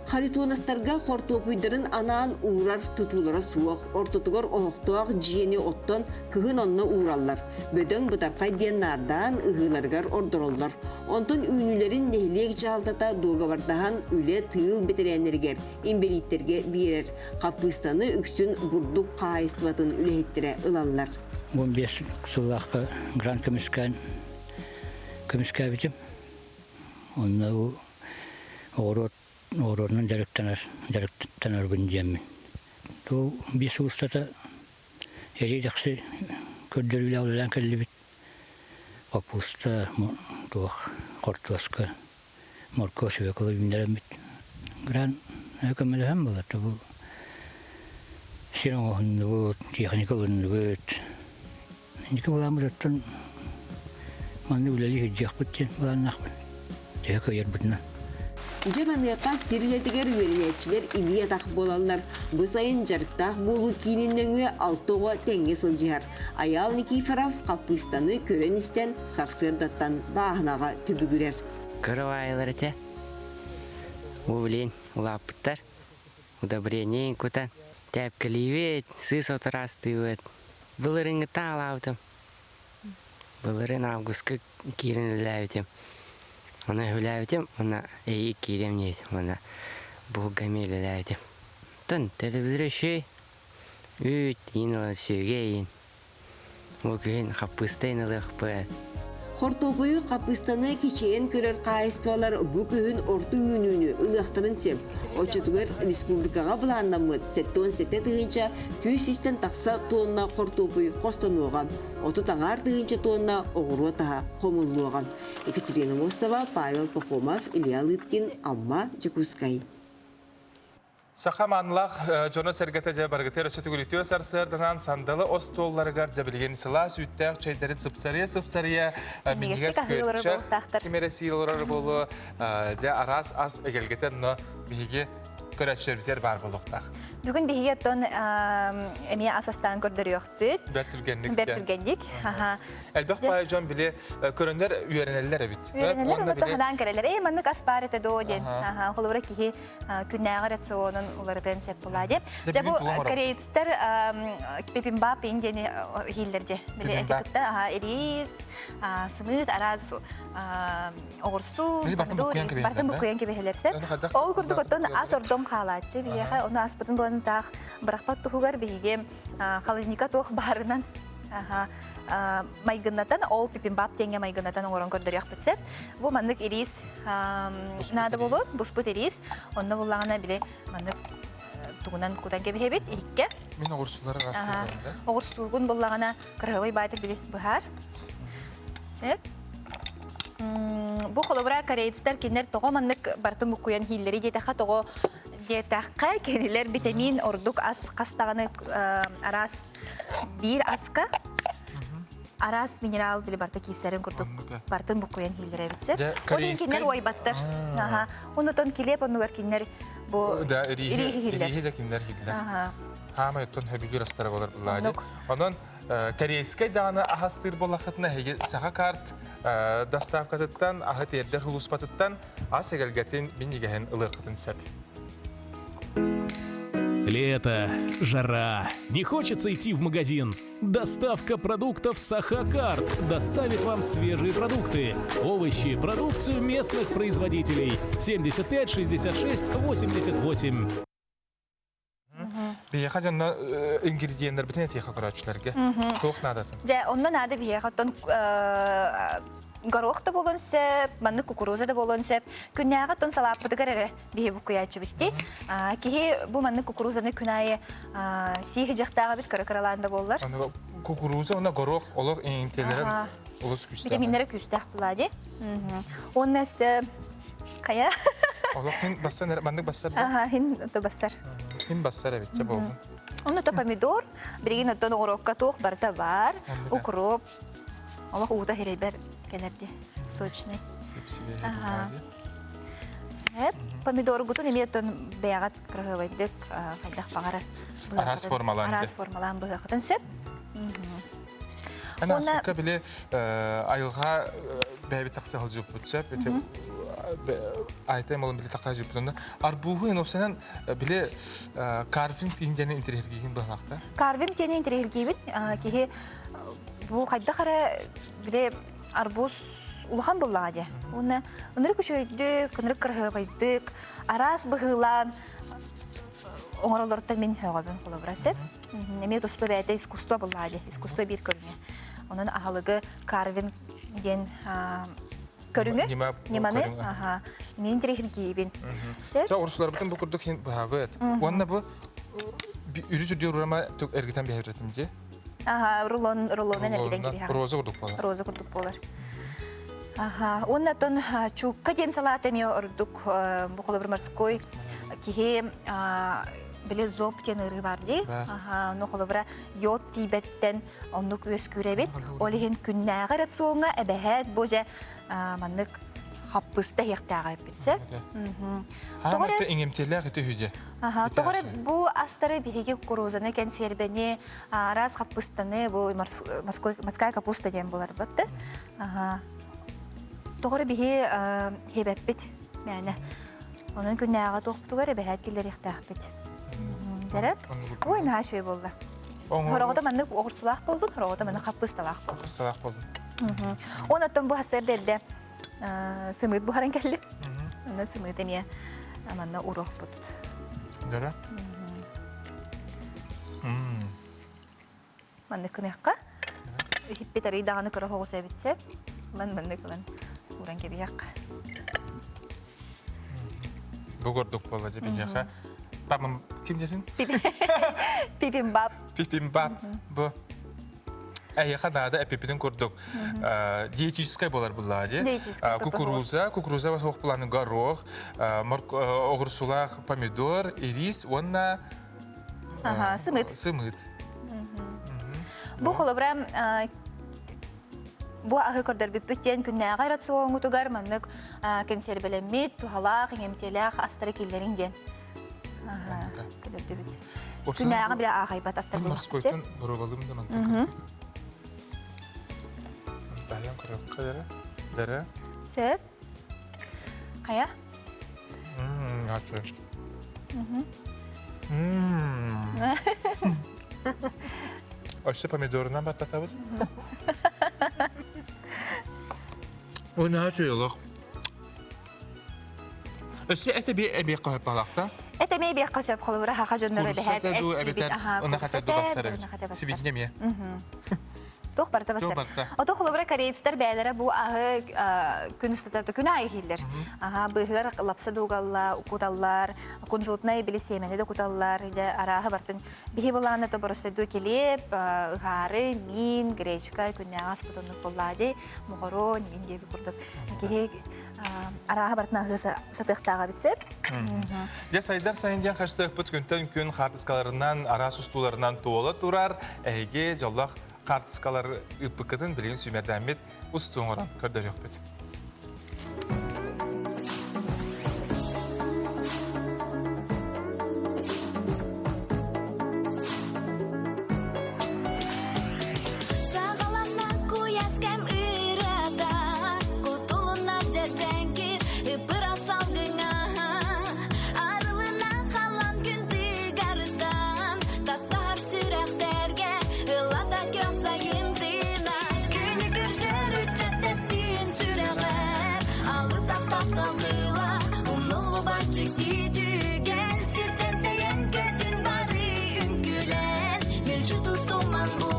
Харитоновтарга хортуопуйдарын анаан уурар тутуулара суох, ортотугар оһохтоох дьиэни оттон кыһын онно уураллар. Бөдөҥ бытархай диэн наардаан ыһыыларыгар ордороллор. Онтон үүнүүлэрин нэһилиэк дьаһалтата дуогабардаһан үлэ тыыл бэтэрээннэригэр, инбэлииттэргэ биэрэр. Хаппыыстаны үксүн бурдук хаһаайыстыбатын үлэһиттэрэ ылаллар. 15 сыллаахха грант көмүскээн көмүскээбитим. Онно бу оҕуруот оҕуруотунан дьарыктанар дьарыктанарбын диэммин. Бу биир сыл устата эрий-дэхси көрдөрүүлээх үлэлээн кэллибит. Капуста, туох, хортуоска, моркуо, свекла үүннэрэммит. Грант көмөлөһөн буолла бу сир оҥоһуннубут, техника ылынныбыт. Инники былааммытыттан манна үлэлии сылдьыахпыт диэн былааннаахпын. Төһө кыайарбытынан. Дьэ маныаха сир үлэтигэр үөрэнээччилэр илии-атах буолаллар. Бу сайын дьарыктаах буолуу киинин нөҥүө алта оҕо тэҥҥэ сылдьыһар. Айаал Никифоров хаппыыстаны көрөн-истэн сарсыардаттан бааһынаҕа түбүгүрэр. Кыра этэ. Бу билин улааппыттар. Удобрение кутан тээпкэлиибит, сыыс отураастыыбыт. Былырыыҥҥыттан аалаабытым. Былырыын августка киирэн үлэлээбитим. Ону үлэлээбитим уонна эйиик киириэм диэбитим уонна булга эмиэ үлэлээбитим. Оттон төлөбүрэ үчүгэй. Үүт иин ылан сүөгэй иин. Бу күһүн хаппыыста иин ылыахпыт. Хортуоппуйу хаппыыстаны кичэйэн көрөр хаһаайыстыбалар бу күһүн орто үүнүүнү ылыахтарын сөп. Оччотугар республикаҕа былааннаммыт 77 тыһыынча 300-тэн тахса тонна хортуоппуй хостонуоҕа, 30 аҥаар тыһыынча тонна оҕуруот аһа хомуллуоҕа. Екатерина Мосова, Павел Пахомов, Илья Лыткин, Амма, Дьокуускай. Саха маанылаах дьоно-сэргэтэ дьэ барыгытыгар өссө төгүлүтүө сарсыарданан сандалы остуолларыгар дьэ билигин сылаас үүттээх чэйдэрин сыпсарыйа-сыпсарыйа минньигэс күөрчэх ким эрэ сиил олорор буолуо дьэ араас ас эгэлгэтэ онно биһиги көрөөччүлэрбитигэр баар буолуохтаах. Бүгүн биһиги оттон эмиэ ас астаан көрдөрүөхпүт. Бэрт түргэнник. Бэрт түргэнник. Элбэх баай дьон били көрөннөр үөрэнэллэр эбит. Үөрэнэллэр, онно туһанаан кэлэллэр. Ээ, маннык ас баар этэ доо диэн. Холобура киһи күннээҕи рационун уларытыан сөп буолаа диэн. Дьэ бу корейцтар пипимбап диэни иһиллэр дьэ. Били эти кытта рис, сымыыт, араас оҕурсу, бартын буккуйан кэбиһэлэрсэ. Ол курдук оттон ас ордом хаалааччы биһиэхэ ону аспытын булан таах бырахпат туһугар биһиги холодильника туох баарынан майгыннатан ол пипимбап диэҥҥэ майгыннатан оҥорон көрдөрүөхпүт сөп. Бу маннык ириис наада буолуо, буспут ириис. Онно буллаҕына били маннык тугунан кутан кэбиһэбит иһиккэ. Мин оҕурсулары ырастыыбын да. Оҕурсуугун буллаҕына кыраһыбай баайтык били быһаар. Сөп. Бу холобура корейцтар кинилэр тоҕо маннык барытын буккуйан иһииллэри диэтэххэ тоҕо диэтэххэ кинилэр витамин ордук ас хас даҕаны араас биир аска. Араас минерал били барта киисэрин курдук бартын буккуйан хииллэр эбит сеп. Ол иһин кинилэр уойбаттар. Аха. Онутон килиэп оннугар кинилэр бу Да, ирииһи ирииһи да кинилэр хииллэр. Хаамай оттон хөбүлүүр астара болар буллаады. Онон корейскай даҕаны аһастыыр буоллаххытына эһиги саха карт доставкатыттан аһы тиэрдэр хулууспатыттан ас эгэлгэтин минньигэһин ылыаххытын сөп. Лето, жара, не хочется идти в магазин. Доставка продуктов Сахакарт доставит вам свежие продукты, овощи, продукцию местных производителей. 75 66 88. Биһиэхэ дьонно ингредиеннэрбитин этиэхэ көрөөччүлэргэ. Туох наадатын? Дьэ, онно наада биһиэхэ оттон горох да буолуон сөп, маннык кукуруза да буолуон сөп. Күннээҕи оттон салааппытыгар эрэ биһи буккуйааччыбыт дии. Киһи бу маннык кукурузаны күн аайы сии дьахтааҕа бит кыра-кыралаан да буоллар. Кукуруза уонна горох олох иҥтэлэрин олус күүстээх. Витаминнара күүстээх буолаа дии. Уонна өссө хайа? Олох мин бассан маннык бассар. Аха, хин то бассар. Хин бассар эбит болду. Онно то помидор, билигин оттон оҕурокка туох барыта бар, укроп, олох уута хирэйбэр кэлэрди, сочный. Сип-сибиэһэй Эп, помидоргутун эмиэ оттон бэйэҕит кыраһыабайдык хайдах баҕара Араас формалаан. Араас формалаан быһыахытын сөп. Эн ааспыкка били айылҕа бэйэбит тахса сылдьыппыт сөп. Ити айтай малын били тахса сылдьыппыт. Арбуһу эн опсанан били карвинг индияны интириһиргиигин быһалаахта. Карвинг диэни интириһиргиибит. Киһи бу хайдах эрэ били арбуз улахан буллаҕа дии. Уонна ынырык үчүгэйдик, ынырык кыраһыабайдык, араас быһыылаан оҥороллоруттан мин сөҕөбүн холобура сөп. Эмиэ туспа бэйэтэ искусство буллаҕа дии, искусство биир көрүҥэ. Онон аһылыгы карвинг диэн көрүҥү, ньыманы мин интириэһиргиибин. Сөп? Урсуларбытын бу курдук хин быһабыт. Уонна бу үрүт үрдү урама эргитэн биһэбитим дии. Аха, рулон, рулонан эргитэн кириһэ. Роза курдук буолар. Роза курдук буолар. Аха, уонна оттон чуукка диэн салаат эмиэ ордук бу холобур морской киһи били зоб диэн ыарыы бар дии. Аха, ону холобура йод тиийбэттэн оннук үөскүүр эбит. Ол иһин күннээҕи рационҥа эбэһээт бу дьэ маннык хаппыста иһиэхтээҕэ эппитсэ. Тоҕо эрэ иҥэмтиэлээх ити үһү дьэ. Аха, тоҕо эрэ бу астары биһиги кукурузаны, кэнсиэрбэни, араас хаппыстаны, бу морской, морская капуста диэн буларбыт да. Аха. Тоҕо эрэ биһи хиэбэппит мээнэ. Онон күннээҕи туохпутугар эбэһээт киллэриэхтээхпит. Дьэрэ. Ой, наһаа үчүгэй буолла. Хороҕото маннык оҕурсулаах буоллун, хороҕото маннык хаппыысталаах буоллун. Хаппыысталаах буоллун. Уон оттон бу сарсыарда эрдэ сымыыт буһаран кэллим. Онно сымыыт эмиэ манна уруохпут. Дөрө. Маннык гыныахха. Иһиппит арый даҕаны кыра оҕус эбит сөп. Ылан маннык ылан ууран кэбиһиэххэ. Бу курдук буолла дьэ биһиэхэ. Папам ким десин? Пипимбап. Пипимбап. Бу эһиэхэ наада эпипитин курдук диетическай буолар буллаа дии. Кукуруза, кукуруза суох буланы горох, оҕурсулаах помидор, ирис уонна сымыт. Сымыт. Бу холобура бу аһы көрдөрбүппүт диэн күннээҕи рациоҥҥутугар маннык кэнсиэрбэлэммит, туһалаах, иҥэмтиэлээх астары киллэриҥ диэн көрдөрдүбүт. Күннээҕи билэ аахайбат астар Морскойтон боруобалыым да мантан Таһыйан көрөккө дэрэ. Дэрэ. Сөп. Хайа? Ачы. Өссө помидорунан баттатабыт. Ой, наһаа үчүгэй олох. Өссө эт эбиэ эбиэххэ сөп балахта. Эт эмиэ эбиэххэ сөп холобура хаха дьонноро эбэһээт эт дуу сибит эбэтэр аха ынах этэ дуу бассар эбит. Сибитин эмиэ. Туох барыта бассар. Ото холобура корейцтар бээлэрэ бу аһы күн устата күн аайы иһиллэр. Аха быыһыгар лапса дуугалла, укуталлар, кунжутнай били сиэмэни да куталлар, дьэ арааһы бартын биһи былааны то боростойдуу килиэп, ыһаары, миин, гречка күннээҕи аспыт оннук буоллаа дии, моҕоруон, иин диэби курдук. Киһи арааһы барытын аһыы сатыахтааҕа эбит сөп. Дьэ сайдар сайын диэн хаштыахпыт күнтэн күн хаартыскаларынан, араас устууларынан туола турар. Эһиги дьоллоох. Хаартыскалар ыыппыккытын билигин сүүмэрдээммит устуу оҥорон көрдөрүөхпүт. Саҕаланна куйаас кэм ырыата, кутулунна дьэдьэҥкир ыппыра салгыҥа. Арылына халан күн тыгарыттан, таптаһар сүрэхтэргэ ыллата көх сайын тыына. Күнү көрсөр ыччат тэптиин сүрэҕэр, алытах тапталыла, умнуллубат дьикти түгэн, сиртэн тэйэн көтүн бары үҥкүүлэн, мүлдьү тутуман бу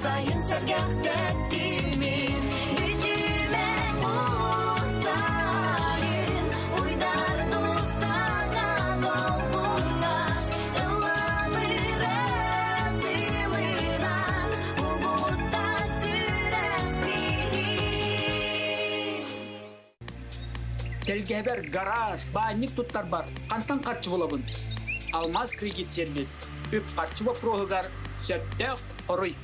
сайын сэргэх тэптимин. Бүтүмэ бу сайын, уйдар тусаҥа долгуҥҥа, ылланыры тылынан, угутта сүрэх биһик. Тэлгэһэбэр гараж, баанньык туттарбар хантан харчы булабын? Алмаз кредит сервис үп-харчы боппуруоһугар сөптөөх хоруй.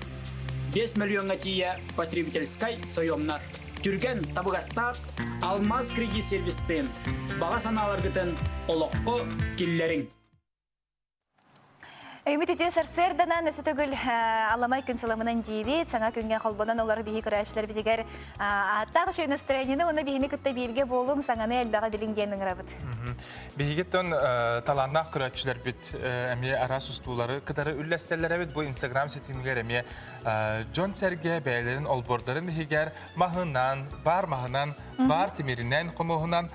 5 миллиоҥҥа тиийэ потребительскай сойуомнар. Түргэн, табыгастаах Алмаз кредит сервистыын баҕа санааларгытын олоххо киллэриҥ. Өймүт үтүө сарсыарданан өссө төгүл аламай күн сыламынан диибит. Саҥа күҥҥэ холбонон олорор биһи көрөөччүлэрбитигэр ааттаах үчүгэй настроениены уонна биһини кытта бииргэ буолуҥ, саҥаны элбэҕи билиҥ диэн ыҥырабыт. Биһигиттэн талааннаах көрөөччүлэрбит эмиэ араас устуулары кытары үллэстэллэр эбит. Бу Инстаграм ситимигэр эмиэ дьон-сэргэ бэйэлэрин олбуордарын иһигэр маһынан, баар маһынан, баар тимиринэн, хомуһунан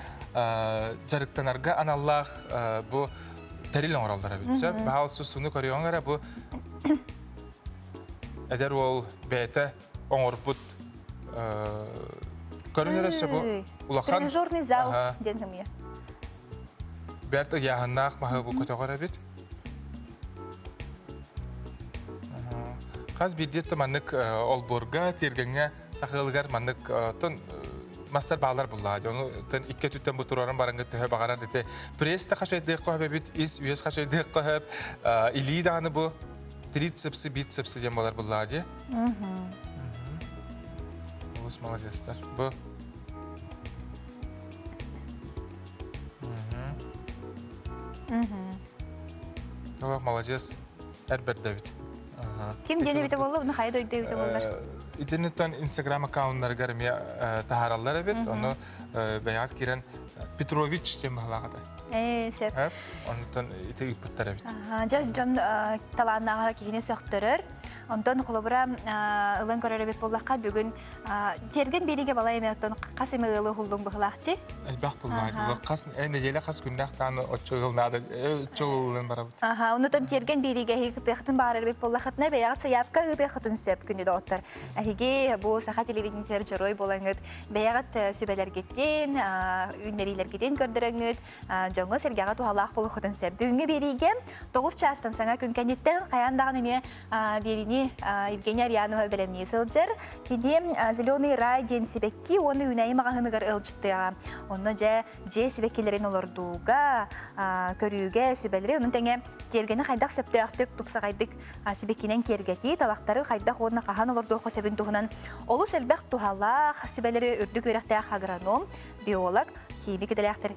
дьарыктанарга аналлаах бу тэрил оҥороллор эбит. Сөп, баһаалыста сууну көрүөҥ эрэ бу эдэр уол бэйэтэ оҥорбут көрүнэр өссө бу улахан Тренажерный зал диэн сымыйа. Бэрт ыйааһыннаах маһы бу көтөҕөр эбит. Хас биирдии маннык олбуорга, тиэргэҥҥэ сахыалыгар маннык тон мастар баалар буллаа. Ону тон икки өттүттэн бу турарын бараҥҥыт төһө баҕарар ити пресс да хачайдыахха сөп эбит, ис үөс хачайдыахха сөп, илии даҕаны бу трицепсы, бицепсы диэн буолар буллаа дии. Олус молодецтар. Бу Олох молодец. Эр бэрдэбит. Ким диэн эбитэ буолла, уну хайа дойду эбитэ буоллар? Итинниттэн Инстаграм аккауннарыгар эмиэ таһаараллар эбит. Ону бэйэҕит киирэн Петрович диэн баһылаах этэ. Ээ, сөп. Онтон ити ыыппыттар эбит. Дьэ, дьон талааннааҕа киһини сөхтөрөр. Онтон холобура ылан көрөр эбит буоллахха, бүгүн тиэргэн биэриигэ балай эмэ оттон хас эмэ ыалы уһуллуҥ быһылаахчы. Элбэх буллаах. Хас нэдиэлэ хас күннээх тааны оччо ыал наада оччо ылын барабыт. Аха, онутан тиэргэн биэриигэ эһиги кытыахытын баарар эбит буоллахытына, бэйэҕит сайаапка ыытыаххытын сөп күнү доҕоттор. Эһиги бу саха телевидениетигэр дьоруой буолаҥҥыт, бэйэҕит сүбэлэргитин, үүннэриилэргитин көрдөрөҥҥүт, дьоҥҥо-сэргэҕэ туһалаах буолуоххутун сөп. Бүгүҥҥү биэриигэ 9 чаастан саҥа күн кэнниттэн хайаан даҕаны эмиэ биэриини Евгения Арьянова бэлэмнии сылдьар. Кини «Зеленый рай» диэн сибэкки уонна үүнээйи маҕаһыыныгар ыалдьыттыаҕа. Онно дьэ дьиэ сибэккилэрин олордууга, көрүүгэ сүбэлэри, онон тэҥэ тиэргэни хайдах сөптөөхтүк, тупсаҕайдык сибэккинэн киэргэтии, талахтары хайдах уонна хаһан олордуохха сөбүн туһунан олус элбэх туһалаах сүбэлэри үрдүк үөрэхтээх агроном, биолог, химик идэлээхтэр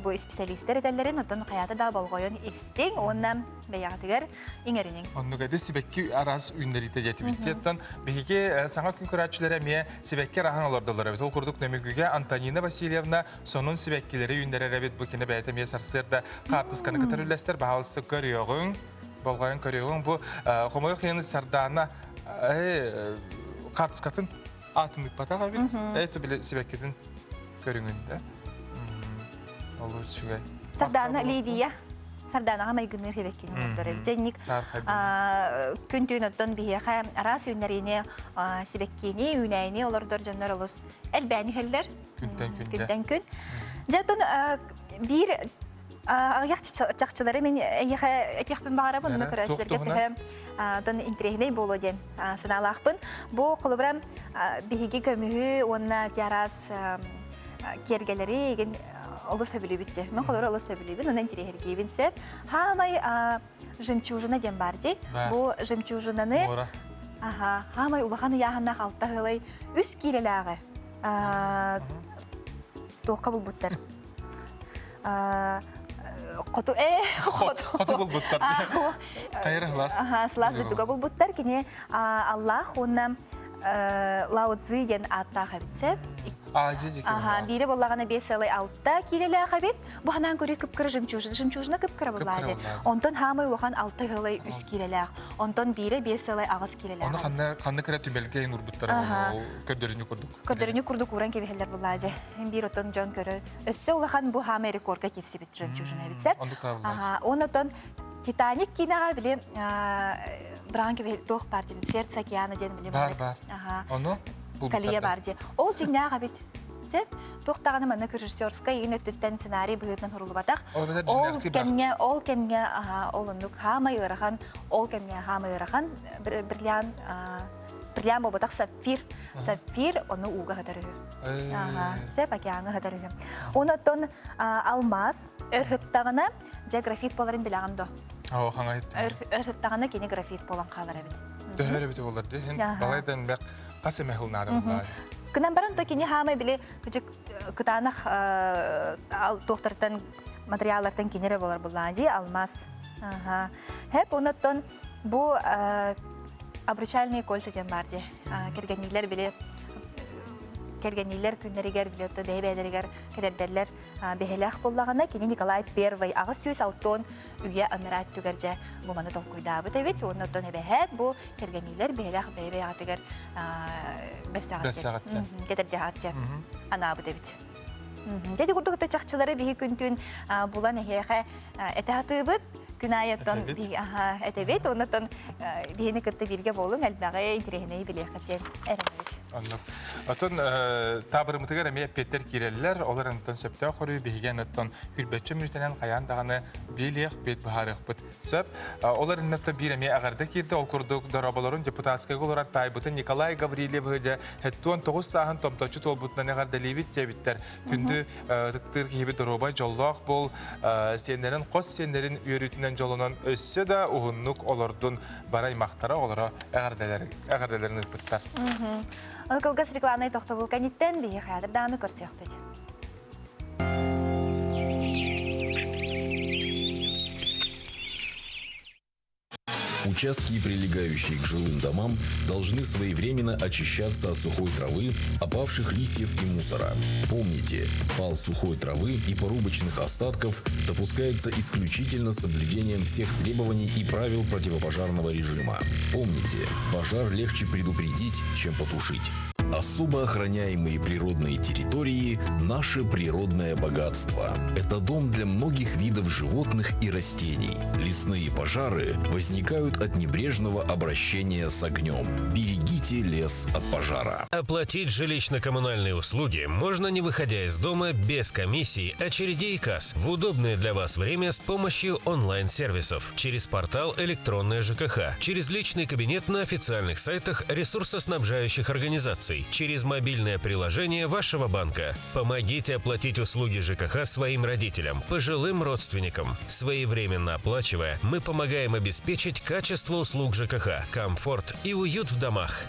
бу исписэлиистэр этэллэрин оттон хайаата да болҕойон истиҥ уонна бэйэҕитигэр иҥэриниҥ. Оннук эти сибэкки араас үүннэриитэ диэтибит. Оттон биһиги саҥа күн көрөөччүлэрэ эмиэ сибэкки араһын олордоллор эбит. Ол курдук Нөмүгүгэ Антонина Васильевна сонун сибэккилэри үүннэрэр эбит. Бу кини бэйэтэ эмиэ сарсыарда хаартысканы кытары үллэстэр. Баһаалыста көрүөҕүҥ, болҕойон көрүөҕүҥ. Бу хомойуох иһин Сардаана хаартыскатын аатын ыыппатах эбит. Ээ, били сибэккитин көрүҥүн да. Олус үчүгэй. Сардаана Лидия. Сардаанаҕа майгынныыр сибэккини оҥордор эбит. Дьэнник күн-түүн оттон биһиэхэ араас үүннэриини, сибэккини, үүнээйини олордор дьоннор олус элбээн иһэллэр. Күнтэн күндэ. Күнтэн күн. Дьэ, оттон биир аҕыйах чахчылары мин эйиэхэ этиэхпин баҕарабын, онно көрөөччүлэргэ төһө оттон интэриэһинэй буолуо диэн санаалаахпын. Бу холобура биһиги көмүһү уонна ти араас киэргэлэри игин олус сөбүлүүбүт дии. Мин холобура олус сөбүлүүбүн, онон интэриэһиргиибин сөп. Хаамай жемчужина диэн баар дии. Бу жемчужинаны Муора. Аха, хаамай улахан ыйааһыннаах алта ыалай үс киилэлээҕи туохха булбуттар? Хоту э хоту хоту булбуттар. Хайыр сылаас. Аха, сылаас дойдуга булбуттар. Кини Аллах уонна Лао Цзи диэн ааттаах эбит сөп. Азия диэки. Аха, биирэ буоллаҕына 5,6 киилэлээх эбит. Бу ханаан көрүү кып-кыра жемчужина, жемчужина кып-кыра буллаады. Онтон хаамай улахан 6 сылай 3 киилэлээх. Онтон биирэ 5 сылай 8 киилэлээх. Ону ханна ханна кыра түмэлгэ урбуттар ол көрдөрүнү курдук. Көрдөрүнү курдук ууран кэбиһэллэр буллаады. Биир отон дьон көрө. Өссө улахан бу хаамай рекордка киирсибит жемчужина эбит сеп. Аха, онотон Титаник киноҕа били браан кэбиһ туох бар диэн Сердце океана диэн били бар бар. Аха. Ону Калия бар диэн. Ол дьиҥнээх эбит. Сөп. Туох даҕаны маннык режиссерскай игин өттүттэн сценарий быһыытынан суруллубатах. Ол кэмҥэ, ол кэмҥэ ол оннук хаамай ыарахан, ол кэмҥэ хаамай ыарахан бриллиант бриллиант буолбатах сапфир. Сапфир ону ууга сытар үһү. Сөп океаҥҥа сытар үһү. Онон алмаас өр сыттаҕына дьэ графит буоларын билэҕин дуо? Оо, хаҥа иттим. Өр сыттаҕына кини графит буолан хаалар эбит. Төһө эбит буолар дии. Балайдан бэх хас эмэ хылнаада буллаа. Кынан баран то кини хаамай били кычык кытаанах туохтартан материаллартан кинере болар буллаа дии алмаз. Аха. Хеп онуттан бу обручальные кольца диэн бар дии. Кэргэнниилэр били кэргэнниилэр күннэригэр били бэйэ-бэйэлэригэр кэтэрдэллэр бэһэлээх буоллаҕына, кини Николай Первый 860 үйэ анараа өттүгэр дьэ бу маны толкуйдаабыт эбит. Уонна оттон эбэһээт бу кэргэниилэр бэһэлээх бэйэ-бэйэҕитигэр бэрсэҕиттэн кэтэрдэҕиттэн анаабыт эбит. Дьэ ити курдук чахчылары биһи күн-түүн булан эһиэхэ этэ сатыыбыт. Күн аайы оттон этэбит. Оннуттан биһини кытта бииргэ буолуҥ, элбэҕи, интэриэһинэйи билиэххит диэн эрэнэбит. Оннук. Отон таабырымытыгар эмиэ эппиэттэр киирэллэр. Олор онтон сөптөөх хоруй биһиги оттон хүрбэччэ мүнүүтэнэн хайаан даҕаны биэлиэх бит быһаарыахпыт сөп. Олор иннаттан биир эмиэ аҕарда киирдэ. Ол курдук дороболорун депутатскайга олорор таайбытын Николай Гаврильевы дьэ 79 сааһын томточчу туолбутунан эҕэрдэлиибит диэбиттэр. Күндү ытыктыыр киһибит доруобай дьоллоох буол, сиэннэрин хос сиэннэрин үөрүүтүнэн дьолунан өссө да уһуннук олордун бары аймахтара оҕолоро эҕэрдэлэрин ыыппыттар. Ол кылгас рекламнай тохтобул кэнниттэн биһи хайатыр даҕаны көрсүөхпүт. Участки, прилегающие к жилым домам, должны своевременно очищаться от сухой травы, опавших листьев и мусора. Помните, пал сухой травы и порубочных остатков допускается исключительно с соблюдением всех требований и правил противопожарного режима. Помните, пожар легче предупредить, чем потушить. Особо охраняемые природные территории – наше природное богатство. Это дом для многих видов животных и растений. Лесные пожары возникают от небрежного обращения с огнем. Берегите лес от пожара. Оплатить жилищно-коммунальные услуги можно не выходя из дома без комиссий, очередей и касс в удобное для вас время с помощью онлайн-сервисов через портал «Электронная ЖКХ», через личный кабинет на официальных сайтах ресурсоснабжающих организаций, через мобильное приложение вашего банка. Помогите оплатить услуги ЖКХ своим родителям, пожилым родственникам. Своевременно оплачивая, мы помогаем обеспечить качество услуг ЖКХ, комфорт и уют в домах.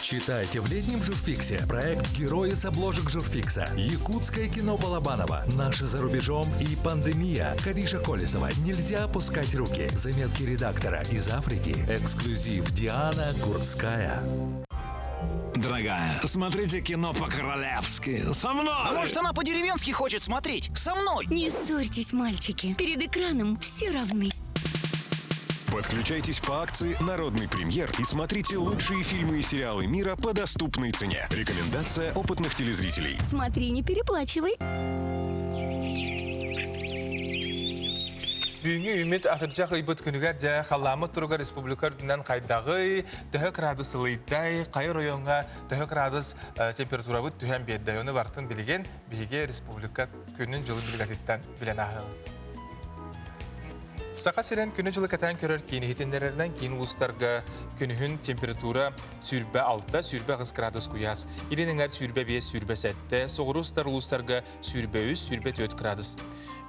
Читайте в летнем журфиксе проект «Герои с обложек журфикса», Якутское кино Балабанова, «Наши за рубежом» и «Пандемия», Кариша Колесова «Нельзя опускать руки», заметки редактора из Африки, эксклюзив Диана Гурцкая. Дорогая, смотрите кино по-королевски. Со мной! А может, она по-деревенски хочет смотреть? Со мной! Не ссорьтесь, мальчики. Перед экраном все равны. Подключайтесь по акции «Народный премьер» и смотрите лучшие фильмы и сериалы мира по доступной цене. Рекомендация опытных телезрителей. Смотри, не переплачивай. Бүгүҥҥү үүммүт атырдьах ыйбыт күнүгэр дьэ халлааммыт туруга республика үрдүнэн хайдаҕый, төһө кыраадыс сылыйдай, хайа оройуоҥҥа төһө кыраадыс температурабыт түһэн биэрдэй. Ону барытын билигин биһиги республика күнүн-дьылын билгэтиттэн билэн ааһыаҕыҥ. Саха сирин күнү-дьылы кэтээн көрөр киин иһитиннэрэринэн киин улуустарга күнүһүн температура 26, 28 градус куйаас, илин эҥэр 25, 27, соҕуруу сытар улуустарга 23, 24 градус.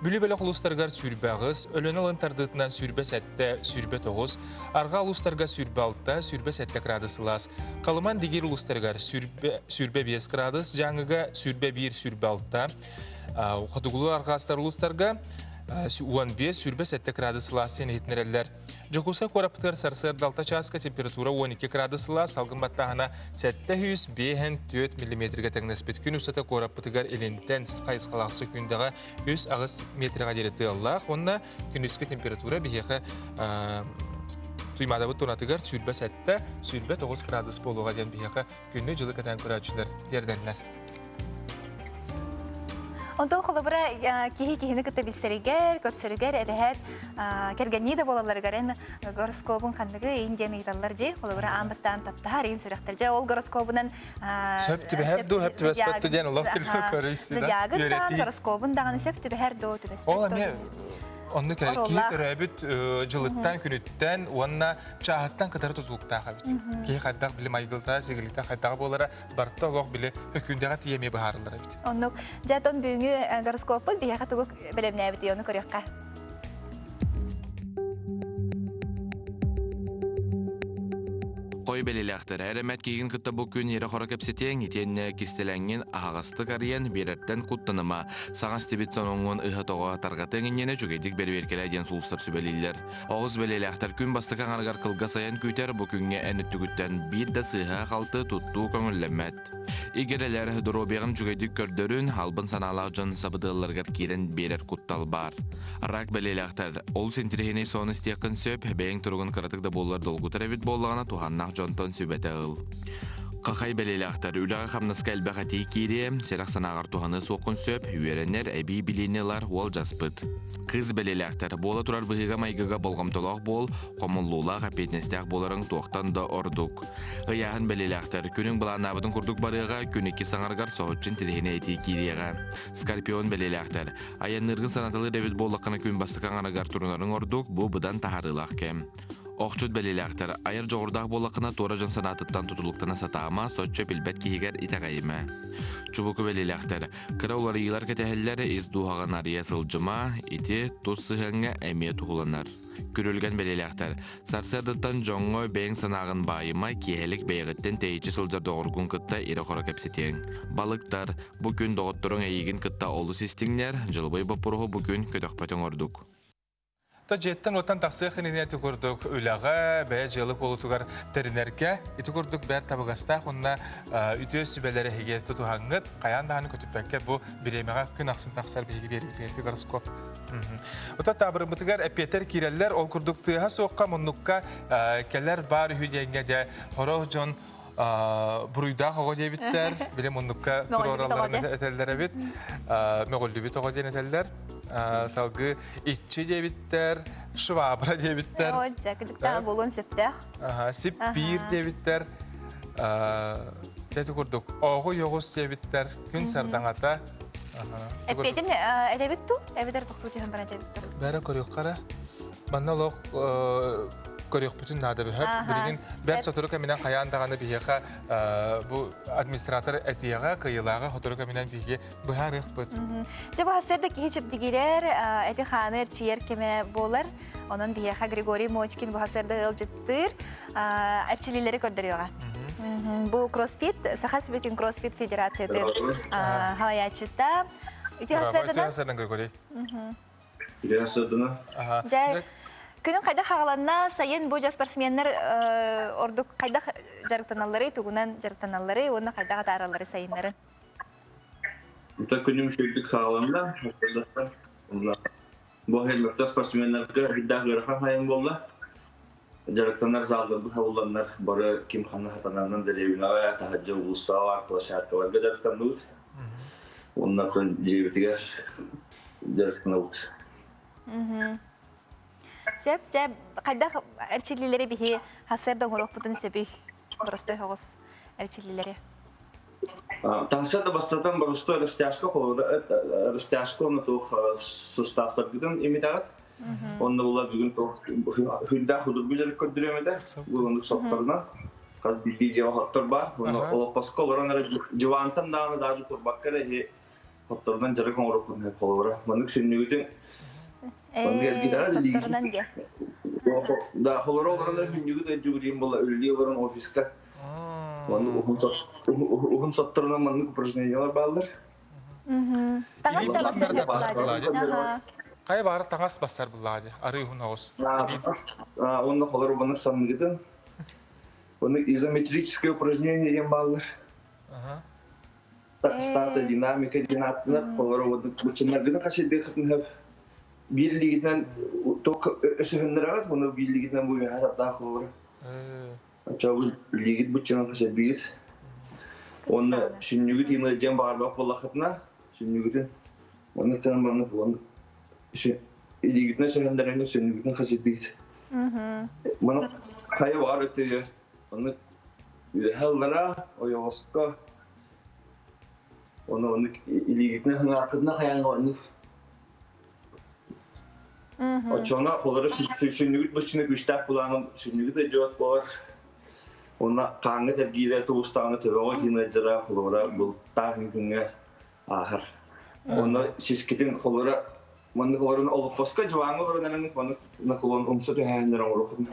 Бүлүү бөлөх улуустарыгар 28, Өлүөнэ алын тардыытынан 27, 29, арҕаа улуустарга 26, 27 градус сылаас. Халыман Дигир улуустарыгар 25 градус, Дьааҥыга 21, 26, хотугулуу арҕаастар улуустарга 15-27 градус сылаас син иһитинэрэллэр. Дьокуускай куораппытыгар сарсыарда 6 чааска температура 12 градус сылаас, салгын баттааһына 705 миллиметргэ тэҥнэспит. Күн устата куораппытыгар илинтэн хайысхалаах сөкүүндэҕэ 3-8 метрга диэри тыаллаах уонна күнүскү температура биһиэхэ Туймаадабыт тунатыгар 27-29 градус буолуоҕа диэн биһиэхэ күнү-дьылы кэтээн көрөөччүлэр тиэрдэннэр. Онтон холобура киһи киһини кытта билсэригэр, көрсөрүгэр эбэһээт кэргэннии да буолалларыгар эн гороскобун ханныгы иин диэн ыйыталлар дии. Холобура аан бастаан таптаһар иин сүрэхтэр. Дьэ ол гороскобунан Сөп түбэһэр дуу, сөп түбэспэт дуу диэн олох түлүк көрүстү да. Зодиагын даҕаны гороскобун даҕаны сөп түбэһэр дуу, түбэспэт Ол эмиэ оннук киһи төрөөбүт дьылыттан, күнүттэн уонна чааһыттан кытары тутулуктаах эбит. Киһи хайдах били майгылта, сигилитэ хайдах буолара барыта олох били өкүүндэҕэ тиийэ эмиэ быһаарыллар эбит. Оннук. Дьэ, оттон бүгүҥҥү гороскоппут биһиэхэ тугу бэлэмнээбитий, ону көрүөххэ. Хой бэлиэлээхтэр эрэмэт киһигин кытта бу күн ирэ-хоро кэпсэтиэҥ, итиэннэ кистэлэҥҥин аһаҕастык арыйан биэрэртэн куттаныма. Саҥа истибит сонуҥҥун ыһа-тоҕо тарҕатыаҥ иннинэ үчүгэйдик бэрэбиэркэлээ диэн сулустар сүбэлииллэр. Оҕус бэлиэлээхтэр күн бастакы аҥарыгар кылгас айан күүтэр, бу күҥҥэ эн өттүгүттэн биир да сыыһа-халты туттуу көҥүллэммэт. Игирэлэр доруобуйаҕын үчүгэйдик көрдөрүн, албын санаалаах дьон сабыдыалларыгар киирэн биэрэр куттал баар. Рак бэлиэлээхтэр олус интэриэһинэй сонун истиэххин сөп, бэйэҥ туругун кыратык да буоллар долгутар эбит буоллаҕына туһааннаах дьонтон сүбэтэ ыл. Хахай бэлиэлээхтэр үлэҕэ-хамнаска элбэх этии киириэ, сэрэх санааҕар туһаныа суоххун сөп, үөрэнэр, эбии билиини ылар уолдьаспыт. Кыыс бэлиэлээхтэр буола турар быһыыга-майгыга болҕомтолоох буол, хомуллуулаах, эппиэтинэстээх буоларыҥ туохтан да ордук. Ыйааһын бэлиэлээхтэр күнүҥ былааннаабытын курдук барыаҕа, күн икки саҥарыгар соһуччу интэриэһинэй этии киириэҕэ. Скорпион бэлиэлээхтэр айанныыргын санаталыыр эбит буоллаххына күн бастакы аҥарыгар турунарыҥ ордук, бу быдан таһаарыылаах кэм. Охчут бэлиэлээхтэр айар дьоҕурдаах буоллаххына туора дьон санаатыттан тутулуктана сатаама, соччо билбэт киһигэр итэҕэйимэ. Чубуку бэлиэлээхтэр кыра уларыйыылар кэтэһэллэр, ис дууһаҕын арыйа сылдьыма, ити тус сыһыаҥҥа эмиэ туһуланар. Күрүлгэн бэлиэлээхтэр Сарсыардаттан дьоҥҥо бэйэҥ санааҕын баайыма, киэһэлик бэйэҕиттэн тэйиччи сылдьар доҕоргун кытта ирэ-хоро кэпсэтиэҥ. Балыктар, бу күн доҕотторуҥ эйигин кытта олус истиҥнэр, дьылыбай боппуруоһу бу күн көтөхпөтүҥ ордук. То дьиэттэн-уоттан тахсыах иннинэ ити курдук үлэҕэ, бэйэ дьыала куолутугар тэринэргэ ити курдук бэрт табыгастаах уонна үтүө сүбэлэри эһиги тутуһаҥҥыт хайаан даҕаны көтүппэккэ бу бириэмэҕэ күн ахсын тахсар биһиги биэрбитигэр гороскоп. Ота таабырыммытыгар эппиэтэр киирэллэр, ол курдук тыаһа суохха муннукка кэлэр баар үһү диэҥҥэ дьэ хорох дьон буруйдаах оҕо диэбиттэр, били муннукка туруоралларын этэллэр эбит, мөҕүллүбүт оҕо диэн этэллэр, салгыы иччи диэбиттэр, швабра диэбиттэр. Дьэ, кыдьыктаах буолуон сөптөөх. Сиппиир диэбиттэр, дьэ курдук оҕу йоҕус диэбиттэр, күн сардаҥата. Эппиэтин этэбит туу, эбэтэр тохтуу түһэн баран этэбит туу. Бәрэ көрүөххэ эрэ. Манна олох көрүөхпүтүн наада бөһөп. Билигин бэрт сотору кэминэн хайаан даҕаны биһиэхэ бу администратор этиэҕэ, кыайыылааҕы сотору кэминэн биһиги быһаарыахпыт. Дьэ бу сарсыарда киһи чэбдигирэр, эти хааны эрчийэр кэмэ буолар. Онон биһиэхэ Григорий Мочкин бу сарсыарда ыалдьыттыыр, эрчиллиилэри көрдөрүөҕэ. Бу кроссфит, Саха Республикатын кроссфит федерациятын халайааччыта. Үтүө сарсыарданан. Григорий. Үтүө сарсыарданан. Дьэ, күнүн хайдах хаҕаланна, сайын бу спортсменнар ордук хайдах дьарыктаналларый, тугунан дьарыктаналларый уонна хайдах атааралларый сайыннарын? Үтө күнүм үчүгдүк хаҕаланна. Бу хельмекта спортсменнарга хайдах ыарахан хайын буолла. Дьарыктанар залларбыт хабылланнар бары ким ханна хатанарынан дэриэбинэҕэ, таһырдьа уулуссаҕа, площадкаларга дьарыктанныбыт. Уонна дьиэбитигэр дьарыктанабыт. Сөп, дьэ, хайдах эрчиллиилэри биһи сарсыарда оҥоруохпутун сөбүй? Боростой соҕус эрчиллиилэри. Таһсыарда бастатан боростой растяжка холода растяжка уонна туох суставтаргытын имитэҕит. Онно була бүгүн хүрдээх худургу дьарык көрдөрүөм этэ. Бу оннук сотторунан хас биирдии дьиэҕэ хоттор баар. Онно олоппоско олорон эрэ дьыбаантан даҕаны даажы турбакка эрэ иһи хотторунан дьарык оҥоруохпун сөп холобура. Маннык сүнньүгүтүн маннык эргитэҕэ Сотторунан диэ. Да, холоро олорон эрэ сүнньүгүт өйдүүрүн була үлэлии олорон офиска. Маннык уһун сотторунан маннык упражнениялар бааллар. Таҥас да бассар буллаадьы. Хайа баара таҥас бассар буллаадьы. Арыы уһун оҕус. Онно холор маннык санныгытын. Оны изометрическое упражнение диэн бааллар. Стата динамика диэн ааттанар. Холоро буччуннаргыны хасидыхытын биир илиигитинэн только өсөһүннэрэҕит, оны биир илиигитинэн бу үөһэ тардаах холоро. Оччоҕо илиигит буччунан хасидыгыт. Уонна сүнньүгүт иҥэ диэн баҕарбат буоллаххытына, сүнньүгүтүн маннык гынан маннык уонна илиигитинэн сөһөннөрөҥҥө сүнньүгүтүн хасидыгыт. Маны хайа баҕар өттүгэр оннук үөһэ аллара ойоҕоско ону оннук илиигитинэн хыҥааккытына хайаан оннук Оччоҕуна холоро сүнньүгүт быччыны күүстээх булааҥын сүнньүгүт өйдөөт буолар. Уонна хааҥҥа тэргиирэ тубустаҕына төбөҕө иһин ыалдьара холобура былтаах күҥҥэ ааһар. Онно сискитин холобура маннык олорон олоппоско дьыбааҥҥа олорон эрэҥҥит маннык наклон умса түһээннэр оҥоруоххутун.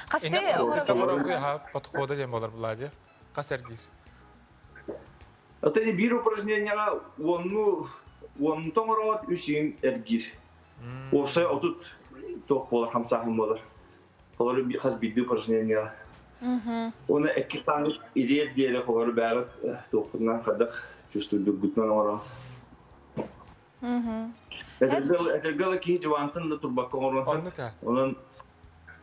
Хасты подхода диэн болар Влади. Хас эргиир? Это биир упражнениеҕа уонну уоннута оҥороот үс иин эргиир. Уопсай 30 туох буолар хамсааһын буолар. Холору хас биирдии упражнениеҕа. Уонна икки таҥыт ириэр диэри холору бэҕэт туохпутунан хайдах чувствуйдургутунан оҥороот. Этэргэ киһи дьыбаантан да турбакка оҥоруон Онон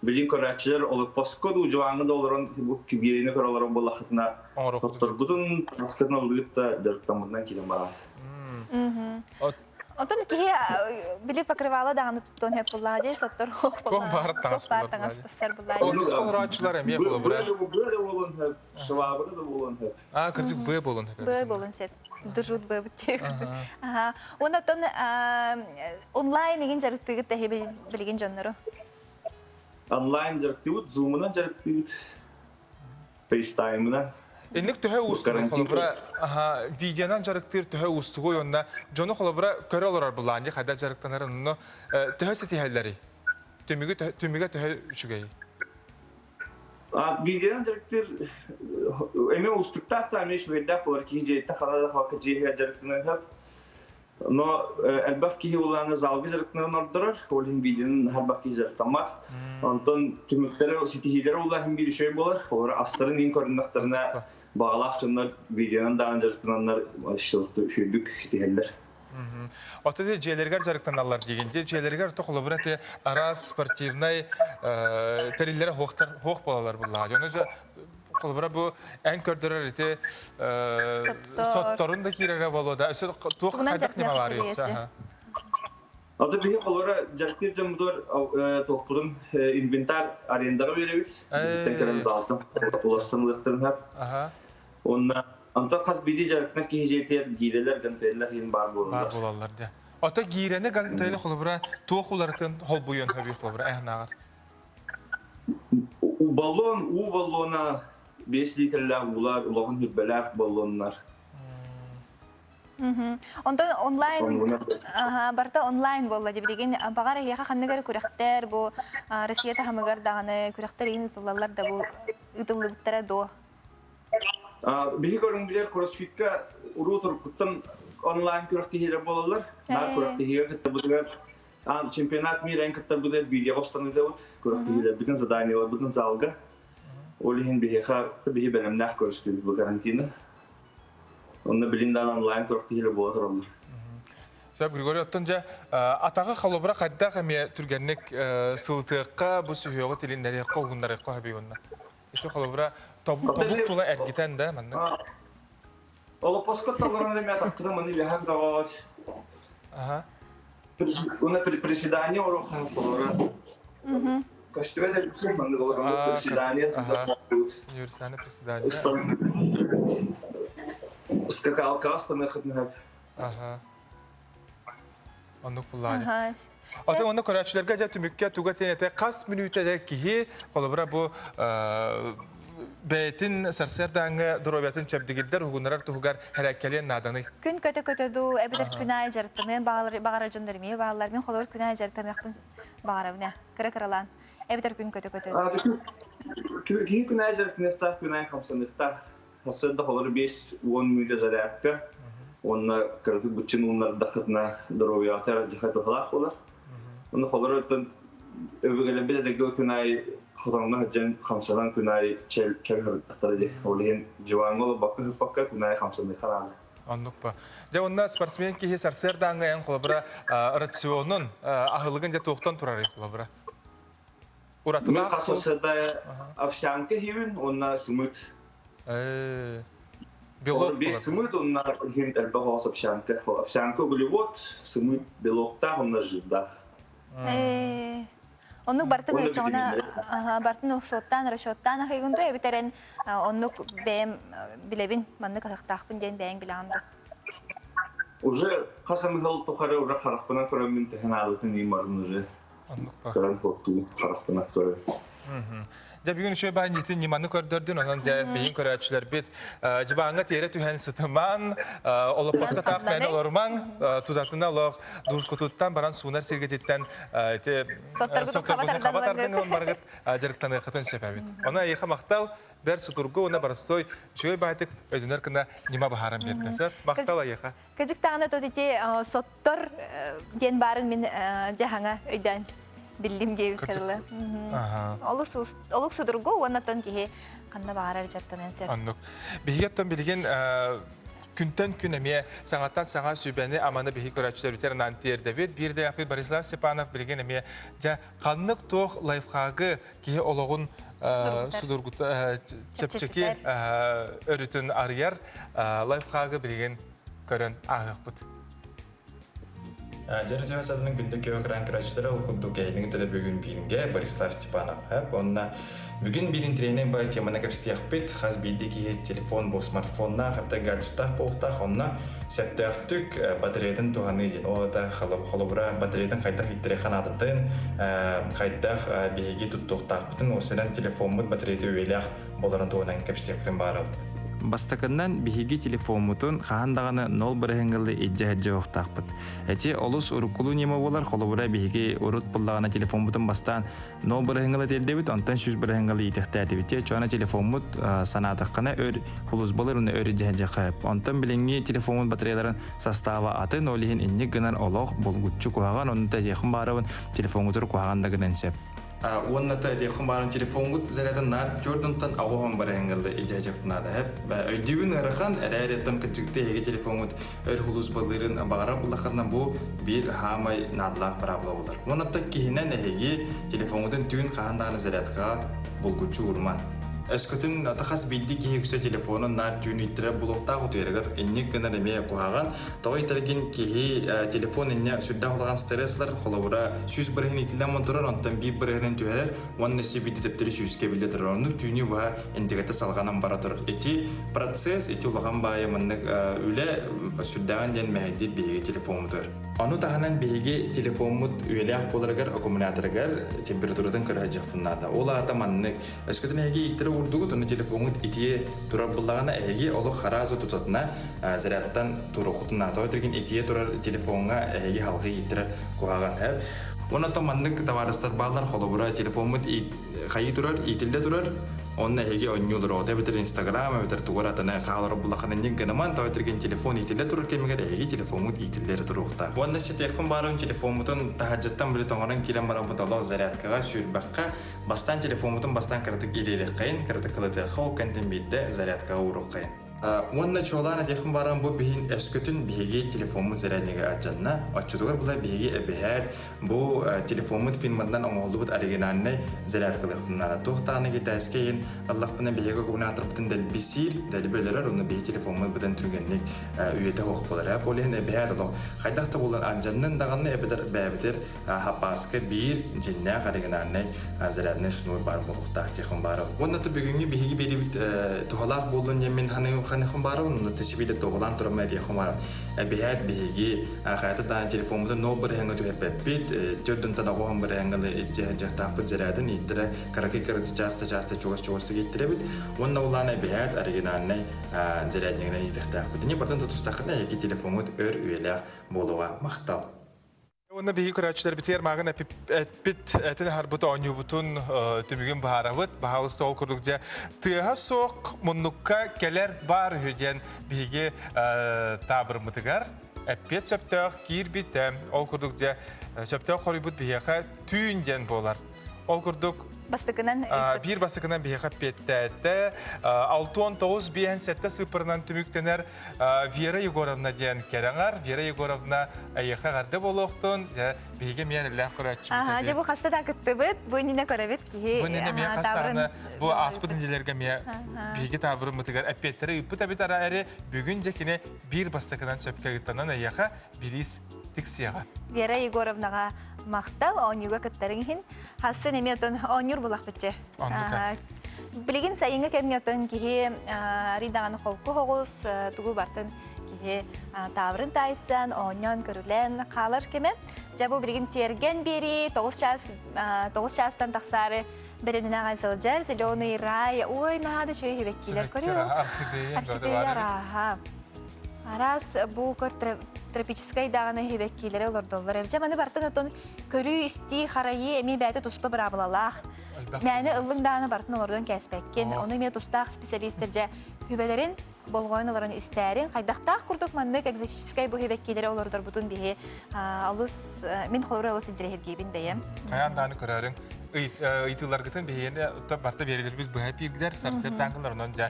билин көрөөччүлэр олоппоско дуу дьыбааҥҥа да олорон бу кибиэриини көрө олорон буоллаххытына хотторгутун таскытын ыллыгыт да дьарыктаммытынан киирэн бараҕыт. Онтон киһи били покрывало даҕаны туттуон сөп буллаҕа дии соттор Туох баар таҥас баар таҥас тассар буллаҕа Офиска олорооччулар эмиэ холобура. Быа да буолуон сөп, швабра да буолуон сөп. Аа, кырдьык быа буолуон сөп. Быа буолуон сөп. Дужут быабыт диэх. Аха. Онтон онлайн игин дьарыктыыгыт тэһи билигин дьоннору? Онлайн дьарыктыыбыт, зумунан дьарыктыыбыт, фейстаймынан. Инник төһө уустугуй холобура видеонан дьарыктыыр төһө уустугуй уонна дьону холобура көрө олорор былаан дии хайдах дьарыктанарын онно төһө ситиһэллэрий? Түмүгү түмүгэ төһө үчүгэй? Видеонан дьарыктыыр эмиэ уустуктаах да эмиэ үчүгэйдээх буолар киһи дьиэттэн хана да хавакка дьиэһэ дьарыктаныан сөп. Но элбэх киһи улаана залга дьарыктанарын ордорор, ол иһин видеонан элбэх киһи дьарыктаммат. Онтон түмүктэрэ, ситиһиилэрэ улахан биир үчүгэй буолар. Олор астарын иин көрүннэхтэринэ баҕалаах дьоннор видеонан даҕаны дьарыктананнар үчүгэйдик ситиһэллэр. Оттон дьиэлэригэр дьарыктаналлар диигин. Дьиэлэригэр то холобура те араас спортивнай тэриллэрэ хуох буолалар буллаҕа. Дьону Холобура бу эн көрдөрөр ити сотторун да киирэрэ буолуо да өссө туох хайдах ньыма баар өссө Аты биһи холобура дьарыктыыр дьоммутугар туохпутун инвентарь арендаҕа биэрэбит. Биһиттэн кэлэн залтан уларсан ылыахтарын сөп. Уонна онтон хас биирдии дьарыктанар киһи дьиэтигэр гиирэлэр, гантеллэр иһин баар буолаллар. Баар буолаллар дьэ. Ото гиирэни гантели холобура туох уларытын холбуйуон сөбүй холобура эһнааҕар? Баллон, уу баллона 5 литрэлээх уулар, улахан хүрбэлээх баллоннар. Онтон онлайн барыта онлайн буолла дии билигин баҕар эһиэхэ ханнык эрэ күрэхтэр бу Россия таһымыгар даҕаны күрэхтэр иһин ыытыллаллар да бу ыытыллыбыттара дуо? Биһи көрүҥмүтүгэр кроссфитка уруу туруккуттан онлайн күрэхтэһиилэр буолаллар. Наар күрэхтэһиигэ кыттабытыгар Чемпионат мира эн кыттарбытыгар видеоҕа устан ыытабыт. Күрэхтэһиилэрбитин, заданиеларбытын залга. Ол иһин биһиэхэ биһи бэлэмнээх көрүстүбүт бу карантины. Онно билин даҕаны онлайн күрэхтэһиилэр буола тураллар. Сөп, Григорий, оттон дьэ атаҕы холобура хайдах эмиэ түргэнник сылытыахха, бу сүһүөҕү тилиннэриэххэ, уһуннарыахха сөбүй уонна? Ити холобура тобук тула эргитэн да маннык. Олоппоско толорон эрэ атахтара маны үөһэ көтөҕөҕүт. Аха. Уонна приседание оруохха холобура. Көстүбэт эбитсин маннык олорон приседание. Универсальное приседание. Скакалка ыстаныаххытын сөп. Аха. Оннук буллаҕа. Атын онно көрөөччүлэргэ дьэ түмүккэ туга тиэнэтэ хас мүнүүтэ киһи холобура бу бэйэтин сарсыардааҥҥы доруобуйатын чэбдигирдэр уһугуннарар туһугар хэрээккэлиэн нааданый? Күн көтө-көтө дуу, эбэтэр күн аайы дьарыктаныан баҕарар дьоннор эмиэ бааллар. Мин холобур күн аайы дьарыктаныахпын баҕарабын ээ, кыра-кыралаан. Эбэтэр күн көтө-көтө. Киһи күн аайы дьарыктаныахтаах, күн аайы хамсаныахтаах. Сарсыарда холобур 5-10 мүнүүтэ зарядка уонна кыратык быччын ууннардаххытына доруобуйаҕытыгар дьаха туһалаах буолар. Уонна холобур оттон өбүгэлэрбит эдэргэ күн аайы хотоҥҥо сылдьан хамсанан күн аайы чөл сырыттахтара дии. Ол иһин дьыбааҥҥа олорбокко сыппакка күн аайы хамсаныахха наада. Оннук ба. Дьэ онно спортсмен киһи сарсыардааҥҥы эн холобура рационун аһылыгын дьэ туохтан турарый холобура? Уратылаах Хас сарсыарда овсянка иһибин уонна сымыт. Белок Бес сымыт уонна иһин элбэх оҕус овсянка. Овсянка углевод, сымыт белоктаах уонна жирдаах. Оннук бартын ыйчаҕына бартын суоттаан расчеттаан аһыйгын дуо эбитэрэн оннук бэйэм билэбин маннык аһыктаахпын диэн бэйэҥ билэҕин дуо? Уже хас эмэ сыл тухары уже харахпынан көрөммүн төһөн аалытын ыймарын уже Көрөн туохтуу харахпынан көрөн. Дьэ бүгүн үчүгэй баанньытын ньыманы көрдөрдүн, онон дьэ биһин көрөөччүлэрбит дьыбааҥҥа тиэрэ түһэн сытымаан, олоппоско таах мээнэ олорумаҥ, тутатына олох дуускутуттан баран суунар сиргититтэн ити сотторгутун хаба тардан ылан барыгыт дьарыктаныаххытын сөп эбит. Ону эйиэхэ махтал, бэр сутургу уонна боростуой үчүгэй баайтык өйдөнөр гына ньыма баһааран биэрдэ. Сөп, махтал эйиэхэ. Кыдьык даҕаны тут ити соттор диэн баарын мин дьаһаҥа өйдөөн биллим диэбиккэ дылы. Олус олук судургу уонна тон киһи ханна баҕарар дьарыктаныан сөп. Оннук. Биһиги оттон билигин күнтэн күн эмиэ саҥаттан саҥа сүбэни аманы биһиги көрөөччүлэрбитигэр анаан тиэрдэбит. Биир дэйэхпит Борислав Степанов билигин эмиэ дьэ ханнык туох лайфхагы киһи олоҕун судургута чэпчэки өрүтүн арыйар лайфхагы билигин көрөн ааһыахпыт. Дьэр дьиэ садының күндү кеө экран көрөөччүлэрэ ол курдук эһигини төлө бүгүн бииргэ Борислав Степанов хэп онна бүгүн биир интириэһинэй бай теманы кэпсэтиэхпит хас биирдии киһи телефон бу смартфоннаах эбэтэр гаджеттаах буолуохтаах онно сөптөөхтүк батареятын туһаныы диэн ол это холобура батареятын хайдах ииттэриэххэ наадатын хайдах биһиги туттуохтаахпытын уосанан телефоммут батареята үйэлээх болорун туһунан кэпсиэхпитин баарабыт. Бастакыннан биһиги телефоммутун хаһан даҕаны нол бырыһыҥҥылы илдьэ сылдьа уохтаахпыт. Эти олус уруккулуу ньыма буолар, холобура биһиги урут буллаҕына телефоммутун бастаан нол бырыһыҥҥылы тиэрдэбит, онтон сүүс бырыһыҥҥылы иитэхтээтибит. Те чоона телефоммут санаатаххына өр хулусбалыр уонна өр илдьэ сылдьыахха Онтон билиҥҥи телефоммут батареяларын састааба атын, ол иһин инник гынан олох булгуччу куһаҕан, онно тэтиэххин баарабын телефоҥҥутур куһаҕан да гынан сөп. Уонна та этиэххин баарын телефоҥҥут зарядын наар чуордунтан аҕуһан барыһыҥҥылла илдьэһэчэхтин наада Өйдүүбүн ыарахан эрээреттэн кырдьыкты эһиги телефоҥҥут өр хулус балыырын баҕарар буллаххытына бу биир хаамай наадалаах быраабыла буолар. Уонна киһинэн эһиги телефоҥҥутун түүн хаһан даҕаны зарядкаҕа булгуччу ууруман. Өскөтүн хас биирдии киһи үксэ телефонун наар түүн иттэрэр булуохтаах утуйарыгар инник гынар эмиэ куһаҕан. Тоҕо итэргин киһи телефон инньэ сүрдээх улахан стресс ылар, холобура сүүс бырыһын итиллэн турар, онтон биир бырыһынын түһэрэр уонна өссө биирдэ төптөрү сүүскэ биллэ турар. Оннук түүнү быһа интеграта салҕанан бара турар. Ити процесс, ити улахан баайы маннык үлэ сүрдээҕин диэн мэһэйдиир биһиги телефоммутугар. Ону таһынан биһиги телефоммут үйэлээх буоларыгар аккумуляторыгар температуратын көрө сылдьыахпын наада. Ол аата маннык Өскөтүн эһиги ииттэрэ уурдугут, ону телефоҥҥут итие турар буллаҕына, эһиги олох хараазы тутатына зарядтан туруоххутун наада. Тоҕо дииргин итие турар телефоҥҥа эһиги халҕыы ииттэрэр куһаҕан. Уонна оттон маннык табаарыстар бааллар, холобура, телефоммут хайыы турар, иитиллэ турар, онно эһиги оонньуу олороҕут эбэтэр Инстаграм эбэтэр тугу эрэ атыны хаалар буллаххына инник гыныман, тоҕо дииргин телефон иитиллэ турар кэмигэр эһиги телефоҥҥут иитиллэ эрэ туруохтаах. Уонна ситиэхпин баарым телефоммутун таһырдьаттан били тоҥорон киирэн бараммыт олох зарядкаҕа сүүрбэххэ Бастаан телефоммутун бастаан кыратык ириэриэххэйин, кыратык кылатыахха ол кэнтэн биирдэ зарядкаҕа ууруоххайын. Уонна чуолаан этиэхпин бааран бу биһин өскөтүн биһиги телефоммут заряднига алдьанна, оччотугар була биһиги эбэһээт бу телефоммут фирматынан оҥоһуллубут оригинальнай зарядкалыахпын наада. Туох даҕаны китайскай иһин ыллахпына биһиги аккумуляторбытын дэлби сиир, дэлби өлөрөр, онно биһи телефоммут быдан түргэнник үйэтэ суох буолар. Ол иһин эбэһээт олох хайдах да буолан алдьаннын даҕаны эбэтэр бэйэбитигэр Хаппааска биир дьиннээх оригинальнай зарядный шнур баар буолуохтаах Тихон Баров. Уонна то бүгүҥҥү биһиги биэрибит туһалаах буоллун диэн мин ханыым. Ханныхын баарабын, онно төсүбүйдэ туоһулаан турама этиэххин баарабын. Эбиһээт биһиги хайата даҕаны телефоммутун нол бырыһыаҥҥа түһэрбэппит, төрдүнтэн оҕоһон бырыһыаҥҥа илдьэ сылдьыахтаахпыт зарядын ииттэрэ кыракый кырачы чааста-чааста чугас-чугастык ииттэрэбит. Уонна улаана эбиһээт оригинальнай заряднигынан иитиэхтээхпит. Ини бартан тутустаххытына эһиги телефоҥҥут өр үйэлээх буолуоҕа. Махтал! Уонна биһиги көрөөччүлэрбитигэр мааҕын эппит этин аһарбыт оонньуубутун түмүгүн быһаарабыт. Баһаалыста ол курдук дьэ тыаһа суох муннукка кэлэр баар үһү диэн биһиги таабырыммытыгар эппиэт сөптөөх киирбитэ. Ол курдук дьэ сөптөөх хоруйбут биһиэхэ түүн диэн буолар. Ол курдук Бастакынан биир бастакынан биһиэхэ эппиэттээтэ. 69 57 сыыппаранан түмүктэнэр Вера Егоровна диэн кэрэҥар. Вера Егоровна эйиэхэ эҕэрдэ буолуохтун. Дьэ, биһиги эмиэ эрэллээх көрөөччүбүт Аха, дьэ бу хаста да кыттыбыт, бу иннинэ көрөбүт киһи. Бу иннинэ эмиэ хастаҕына бу ааспыт нэдиэлэргэ эмиэ биһиги таабырыммытыгар эппиэттэри ыыппыт эбит ара эри бүгүн дьэ кини биир бастакынан сөпкө ыыттанан эйиэхэ бириис тиксиэҕэ. Вера Егоровнаҕа махтал, оонньууга кыттарыҥ иһин. Хассын эмиэ отон оонньуур булахпытчы. Билигин сайыҥҥы кэмҥэ отон киһи арыйдаҕаны холку соҕус, тугу бартын киһи таабырын таайсан, оонньоон көрүлээн хаалар кэмэ. Дьэ бу билигин тиэргэн биэрии 9 чаас 9 чаастан тахсаары бэлэмнэнэ аҕай сылдьар. Зеленый рай, ой, наһаа да үчүгэй хибэккилэр көрүө. Орхидея арааһа. Араас бу көр тропическай даҕаны хибэккилэри олордоллор. Дьэ маны бартын отон көрүү-истии, харайыы эмиэ бэйэтэ туспа быраабылалаах. Мээнэ ыллыҥ даҕаны барытын олордон кээспэккин. Ону эмиэ тустаах специалистэр дьэ хүбэлэрин болҕойон олорон истээрин, хайдахтаах курдук маннык экзотическай бу хибэккилэри олордорбутун биһи олус мин холобура олус интэриэһиргиибин бэйэм. Хайаан даҕаны көрөөрүҥ. Ыйытыыларгытын биһигини барыта биэрэлэрбит быһа пиирдэр, сарсыардаангылар онон дьэ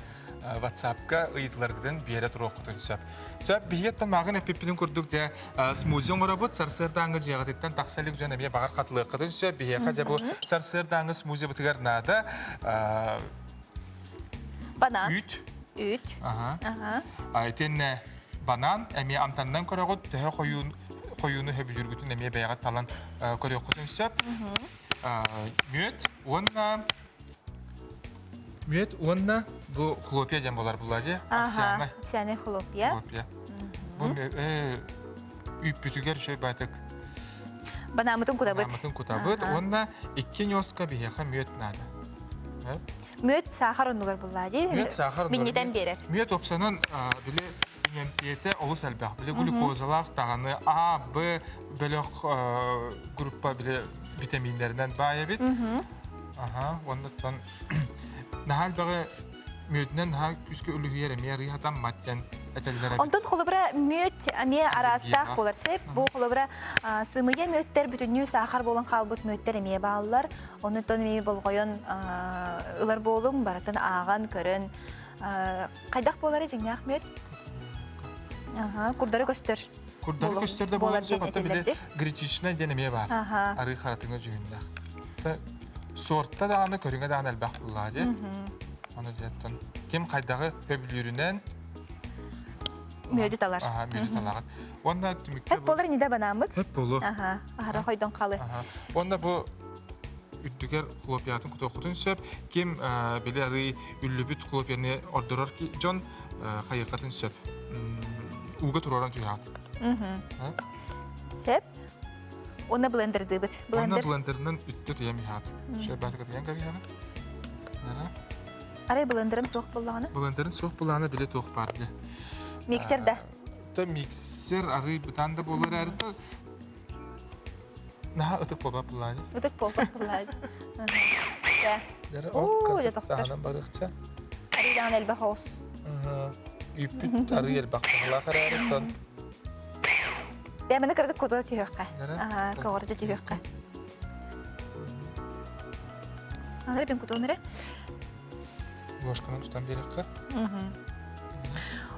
WhatsApp-ка ыйытыларгытын биэрэ туруоххутун сөп. Сөп, биһиги мааҕын эппиппитин курдук дьэ смузи оҥоробут, сарсыардааҥҥы дьиэҕититтэн тахса илик дьон эмиэ баҕар хатылыаххытын сөп. Биһиэхэ дьэ бу сарсыардааҥҥы смузибытыгар наада банан. Үүт. Үүт. Аха. Итиэннэ банан эмиэ амтанынан көрөҕүт, төһө хойуун хойууну сөбүлүүргүтүн эмиэ бэйэҕит талан көрүөххүтүн сөп. Мүөт уонна Мүөт уонна бу хлопья диэн буолар буолла дии. Овсяный. Овсяный хлопья. Хлопья. Бу үүппүтүгэр үчүгэй баатык. Банаамытын кутабыт. Банаамытын кутабыт уонна икки ньуоска биһиэхэ мүөт наада. Мүөт саахар оннугар булла дии. Мүөт саахар оннугар. Минньитэн биэрэр. Мүөт опсанан били иҥэмтиэтэ олус элбэх. Били глюкозалаах даҕаны А, Б бөлөх группа били витаминнэринэн баай эбит. Аха, оннуттан наһаа элбэҕи мүөтүнэн наһаа күүскэ үлүһүйэр эмиэ арыый хатаммат диэн этэллэр эбит. Онтон холобура мүөт эмиэ араастаах буолар сөп. Бу холобура сымыйа мүөттэр бүтүннүү саахар буолан хаалбыт мүөттэр эмиэ бааллар. Оннуттан эмиэ болҕойон ылар буолуҥ, барытын ааҕан, көрөн. Хайдах буолары дьиҥнээх мүөт? Аха, курдары көстөр. Курдары көстөр да буолар сөп, оттон били гречичная диэн эмиэ баар. Арыы харатыҥа дьүһүннээх. Суорта даҕаны, көрүҥэ даҕаны элбэх буллаҕа дии. Аны дьиэттэн ким хайдаҕы сөбүлүүрүнэн Мүөдү талар. Аха, мүөдү талаҕыт. Уонна түмүккэ Хэп болар нида банаамыт. Хэп болу. Аха, аһара хойдон халы. Уонна бу үрдүгэр хлопьятын кутуоххутун сөп. Ким били арыы үллүбүт хлопьяны ордорор дьон хайыаххытын сөп. Ууга туруоран түһэҕит. Сөп. Уонна блендердыыбыт. Уонна блендеринэн үттэ тыйам иһаат. Шөбәтик тыйан кэбиһэҕин. Арай блендерим суох буллаҕына? Блендерин суох буллаҕына биле туох баар дии. Миксер да? Та миксер арый бытаан да буолар эрэ Наһаа ытык буолбат буллаҕа дии. Ытык буолбат буллаҕа дии. Уу, дьэ тохтор. барыахча. Арыйдаҕын элбэх оҕус. Үүппүт арый элбэх туһалаах эрээриттэн. Бэйэмэни кыратык кутула түһүөххэ. Аха, көҕөрдө түһүөххэ. Аны бин кутуом эрэ. Ложканан тутан биэрэххэ.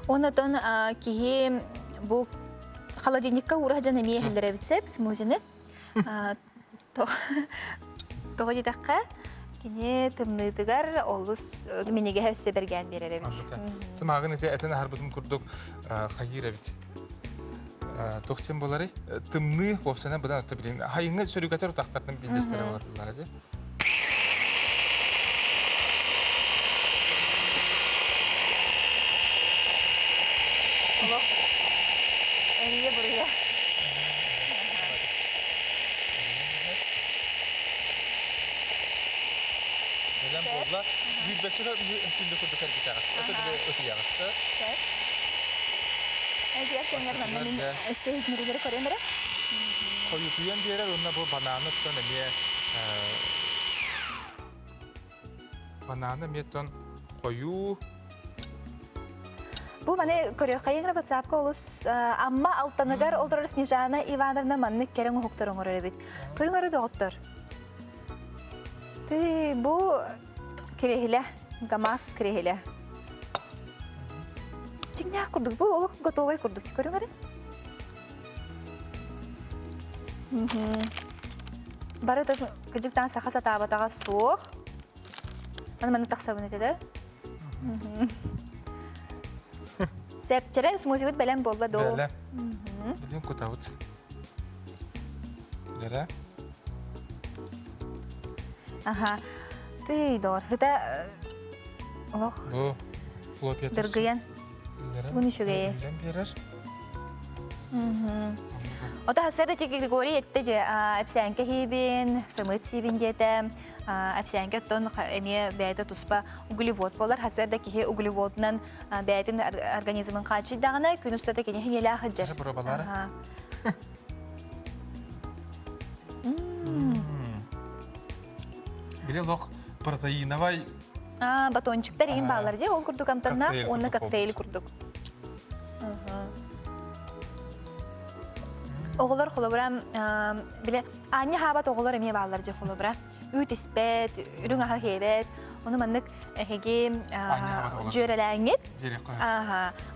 Онотон киһи бу холодильникка уура сылдьан эмиэ иһэллэр эбит сөп смузины. Тоҕо диэтэххэ, кини тымныытыгар олус минигэһэ өссө бэргээн биэрэр эбит. Тымаагын ити этэн аһарбытым курдук хайыыр эбит. Туох диэн буоларый? Тымныы уопсайынан быдан отто билин. Хайыҥҥы сөрүгэтэр утахтартан биирдэстэрэ буолар дии. Эрийэ буруйа. Бэлэм буолла. Бүүрбэччэ күндү курдук эргитэҕит. Это бile ытыйаҕыт. Сөп. Эдиэр кэмҥэр манна мин өссө иһитиннэриилэри көрүөм эрэ. Хойутуйан биэрэр уонна бу бананы оттон эмиэ бананы эмиэ оттон хойуу Бу маны көрүөххэйиҥ эрэ WhatsApp-ка олус Амма Алтаныгар олорор Снежана Ивановна маннык кэрэ оҥоһуктар оҥорор эбит. Көрүҥ эрэ доҕоттор. Ты бу кириэһилэ, гамак кириэһилэ. Чиҥнээх курдук, бу олох готовай курдук. Көрүҥ эрэ. Бары кыдьыктаан саха сатаабатаҕа суох. Аны маннык тахсабын этэ да. Сэпчэрэ смузибыт бэлэм буолла доо. Бэлэм. Билин кутабыт. Лера. Аха. Ты доор. Хыта олох. Бу хлопья. Дыргыйан. Бу үчүгэйи. Биэрэр. Ото хасар ти Григорий этте же эпсээнкэ хиибин, сымыт сиибин диэтэ. Эпсээнкэ оттон эмиэ бэйэтэ туспа углевод болар. Хасар да киһи углеводунан бэйэтин организмын хааччыйдаҕына күн устата кини хиҥэлээх сылдьар. Били лох протеиновай батончиктар иин баалар дии ол курдук амтаннаах уонна коктейль курдук. Оҕолор холобура биле аанньа хаабат оҕолор эмиэ бааллар дии холобура үүт испэт, үрүҥ аһы хиэбэт, ону маннык эһиги дьүөрэлээҥҥит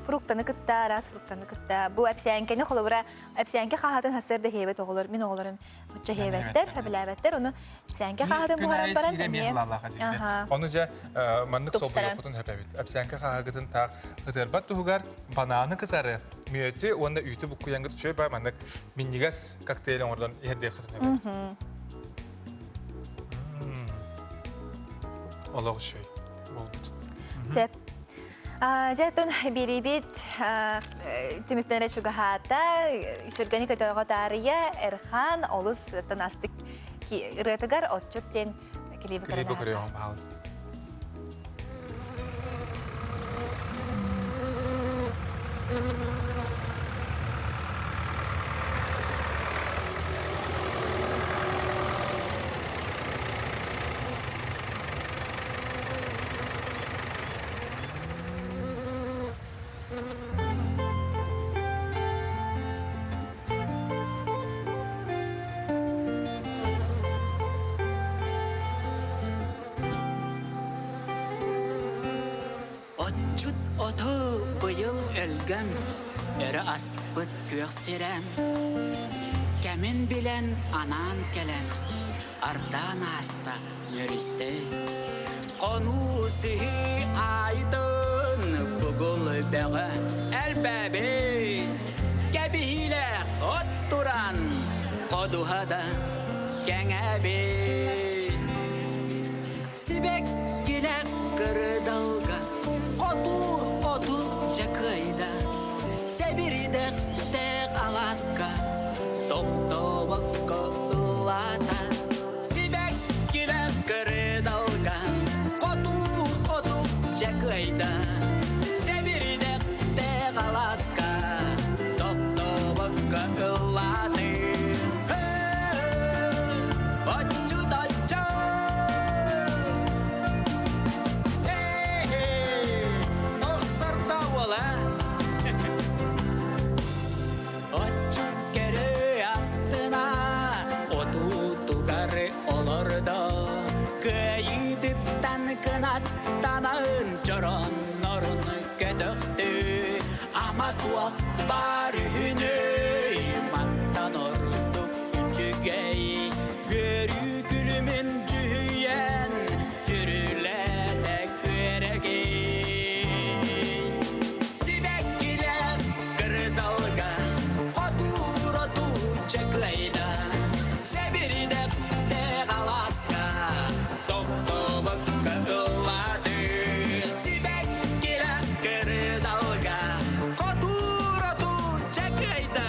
фруктаны кытта, араас фруктаны кытта. Бу эпсээҥкэни холобура эпсээҥкэ хааһатын сарсыарда хиэбэт оҕолор, мин оҕолорум Оччо хиэбэттэр, сөбүлээбэттэр, ону эпсээҥкэ хааһытын буһаран баран эмиэ Ону дьэ маннык солбуйуохпутун сөпөбүт. Эпсээҥкэ хааһыгытын таах ытырбат туһугар банааны кытары мүөтү уонна үүтү буккуйаҥҥыт үчүгэй баа маннык минньигэс коктейль оҥордон иһэрдиэххитин сөп. Олох үчүгэй буолбут. Сөп. Дьэ, биэрибит түмүктэнэрэ чугаһаата. Сүргэни көтөҕө таарыйа Эрхан олус тонастык ырыатыгар отчут диэн клиби Клиби көрүөҕүм, пожалуйста. Отчут оту быйыл өлгөм, өрө аспыт күөх сирэм. Кэмин билэн анаан кэлэн, ардаан ааста Нөрүстэ Хонуу сыһыы аайытын бугул бөҕө элбээбит Кэбиһиилээх от туран ходуһа да кэҥээбит Сибэккилээх кырдалга хотуур оту дьакыайда Сэбирдэхтээх алааска тохтобокко ыллаата Сибэккилэр кырыдалга хотуур оту дьэ кыайда Сэбирдэхтээх алааска тохтобокко ыллааты Отчут оччо Охсордо уола Отчут көрө астына отуутугар олордо Кыайыытыттан кынаттанан чороннорун көтөхтү Ама туох баар үһүнүй мантан ордук үчүгэй Үөрүү күлүмүн дьүһүйэн Түрүлэтэ күөрэгэй Сибэккилэр кырдалга хотуур отууча кыайда Сэбирдэхтээх алааска тохтобокко ыллааты Сибэккилэр кырдалга хотуур отууча кыайда.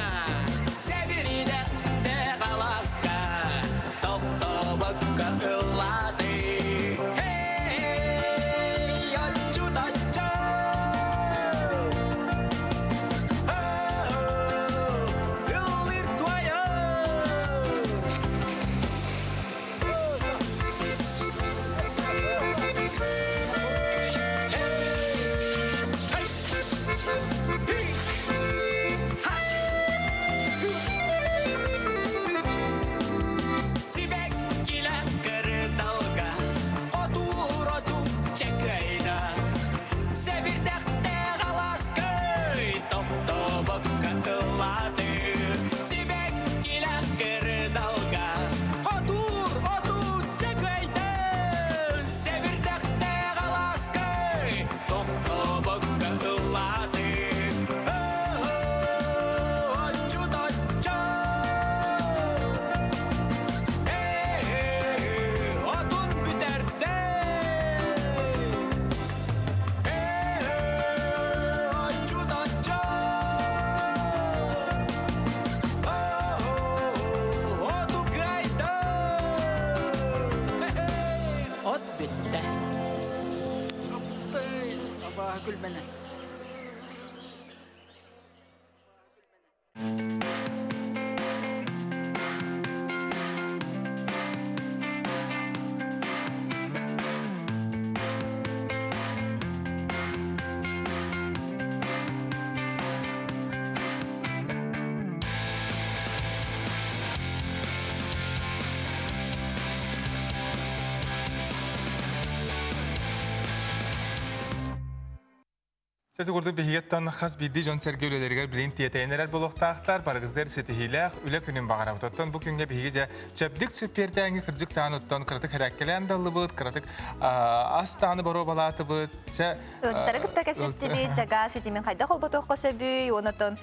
Ити курдук биһигиттэн хас биирдии дьон-сэргэ үлэлэригэр билин тиэтэйэн эрэр буолуохтаахтар, барыгытыгар ситиһиилээх үлэ күнүн баҕарабыт. Оттон бу күҥҥэ биһиги дьэ чэбдик чэппиэрдээҥҥи кырдьык таан оттон кыратык хэрээккэлээн да ыллыбыт, кыратык ас тааны боруобалаатыбыт. Чэ, Ыалдьыттары кытта кэпсэттибит, дьага ситимин хайдах холботуохха сөбүй, онотон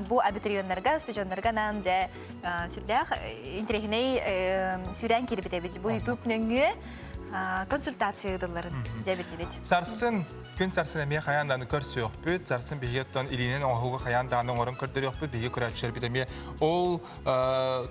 бу абитуриеннарга, студеннарга анаан дьэ сүрдээх интэриэһинэй сүүрээн киирбит эбит. Бу YouTube нөҥүө консультация ыытылларын дьэ биллибит. Сарсын Күн сарсын эмиэ хайаан даҕаны көрсүөхпүт, сарсын биһиги оттон илиинэн оҥоһууга хайаан даҕаны оҥорон көрдөрүөхпүт, биһиги көрөөччүлэрбит эмиэ ол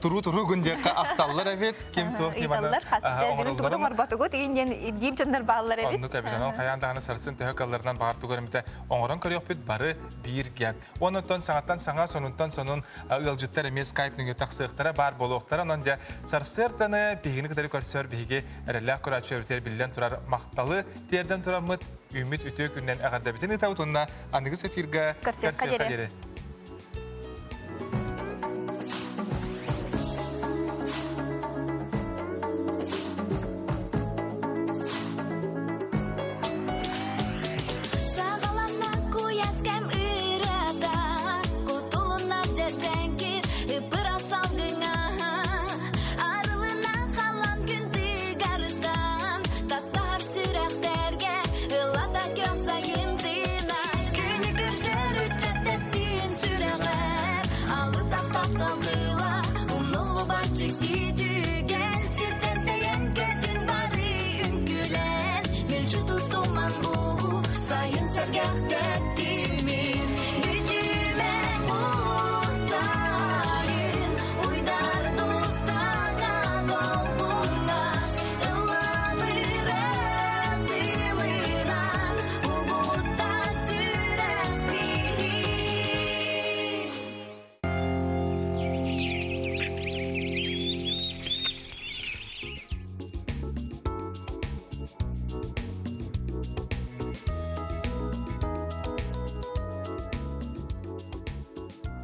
туруу-туруу күн диэххэ ахталлар эбит, ким туох Ыйыталлар, хас бүгүн тугу оҥорботугут, иин диэн ирдиир дьоннор бааллар эбит. Оннук эбит, онон хайаан даҕаны сарсын төһө кыалларынан баҕар тугу эрэ оҥорон көрүөхпүт бары бииргэ. Онон саҥаттан саҥа, сонунтан сонун ыалдьыттар эмиэ скайп нөҥүө тахсыахтара, баар буолуохтара. Онон дьэ сарсыарданы биһигини кытары көрсөр биһиги эрэллээх көрөөччүлэрбитигэр биллэн турар махталы тиэрдэн тураммыт үүммүт үтүө күнүнэн эҕэрдэбитин ыытабыт уонна аныгыс эфиргэ Көрсүөххэ диэри.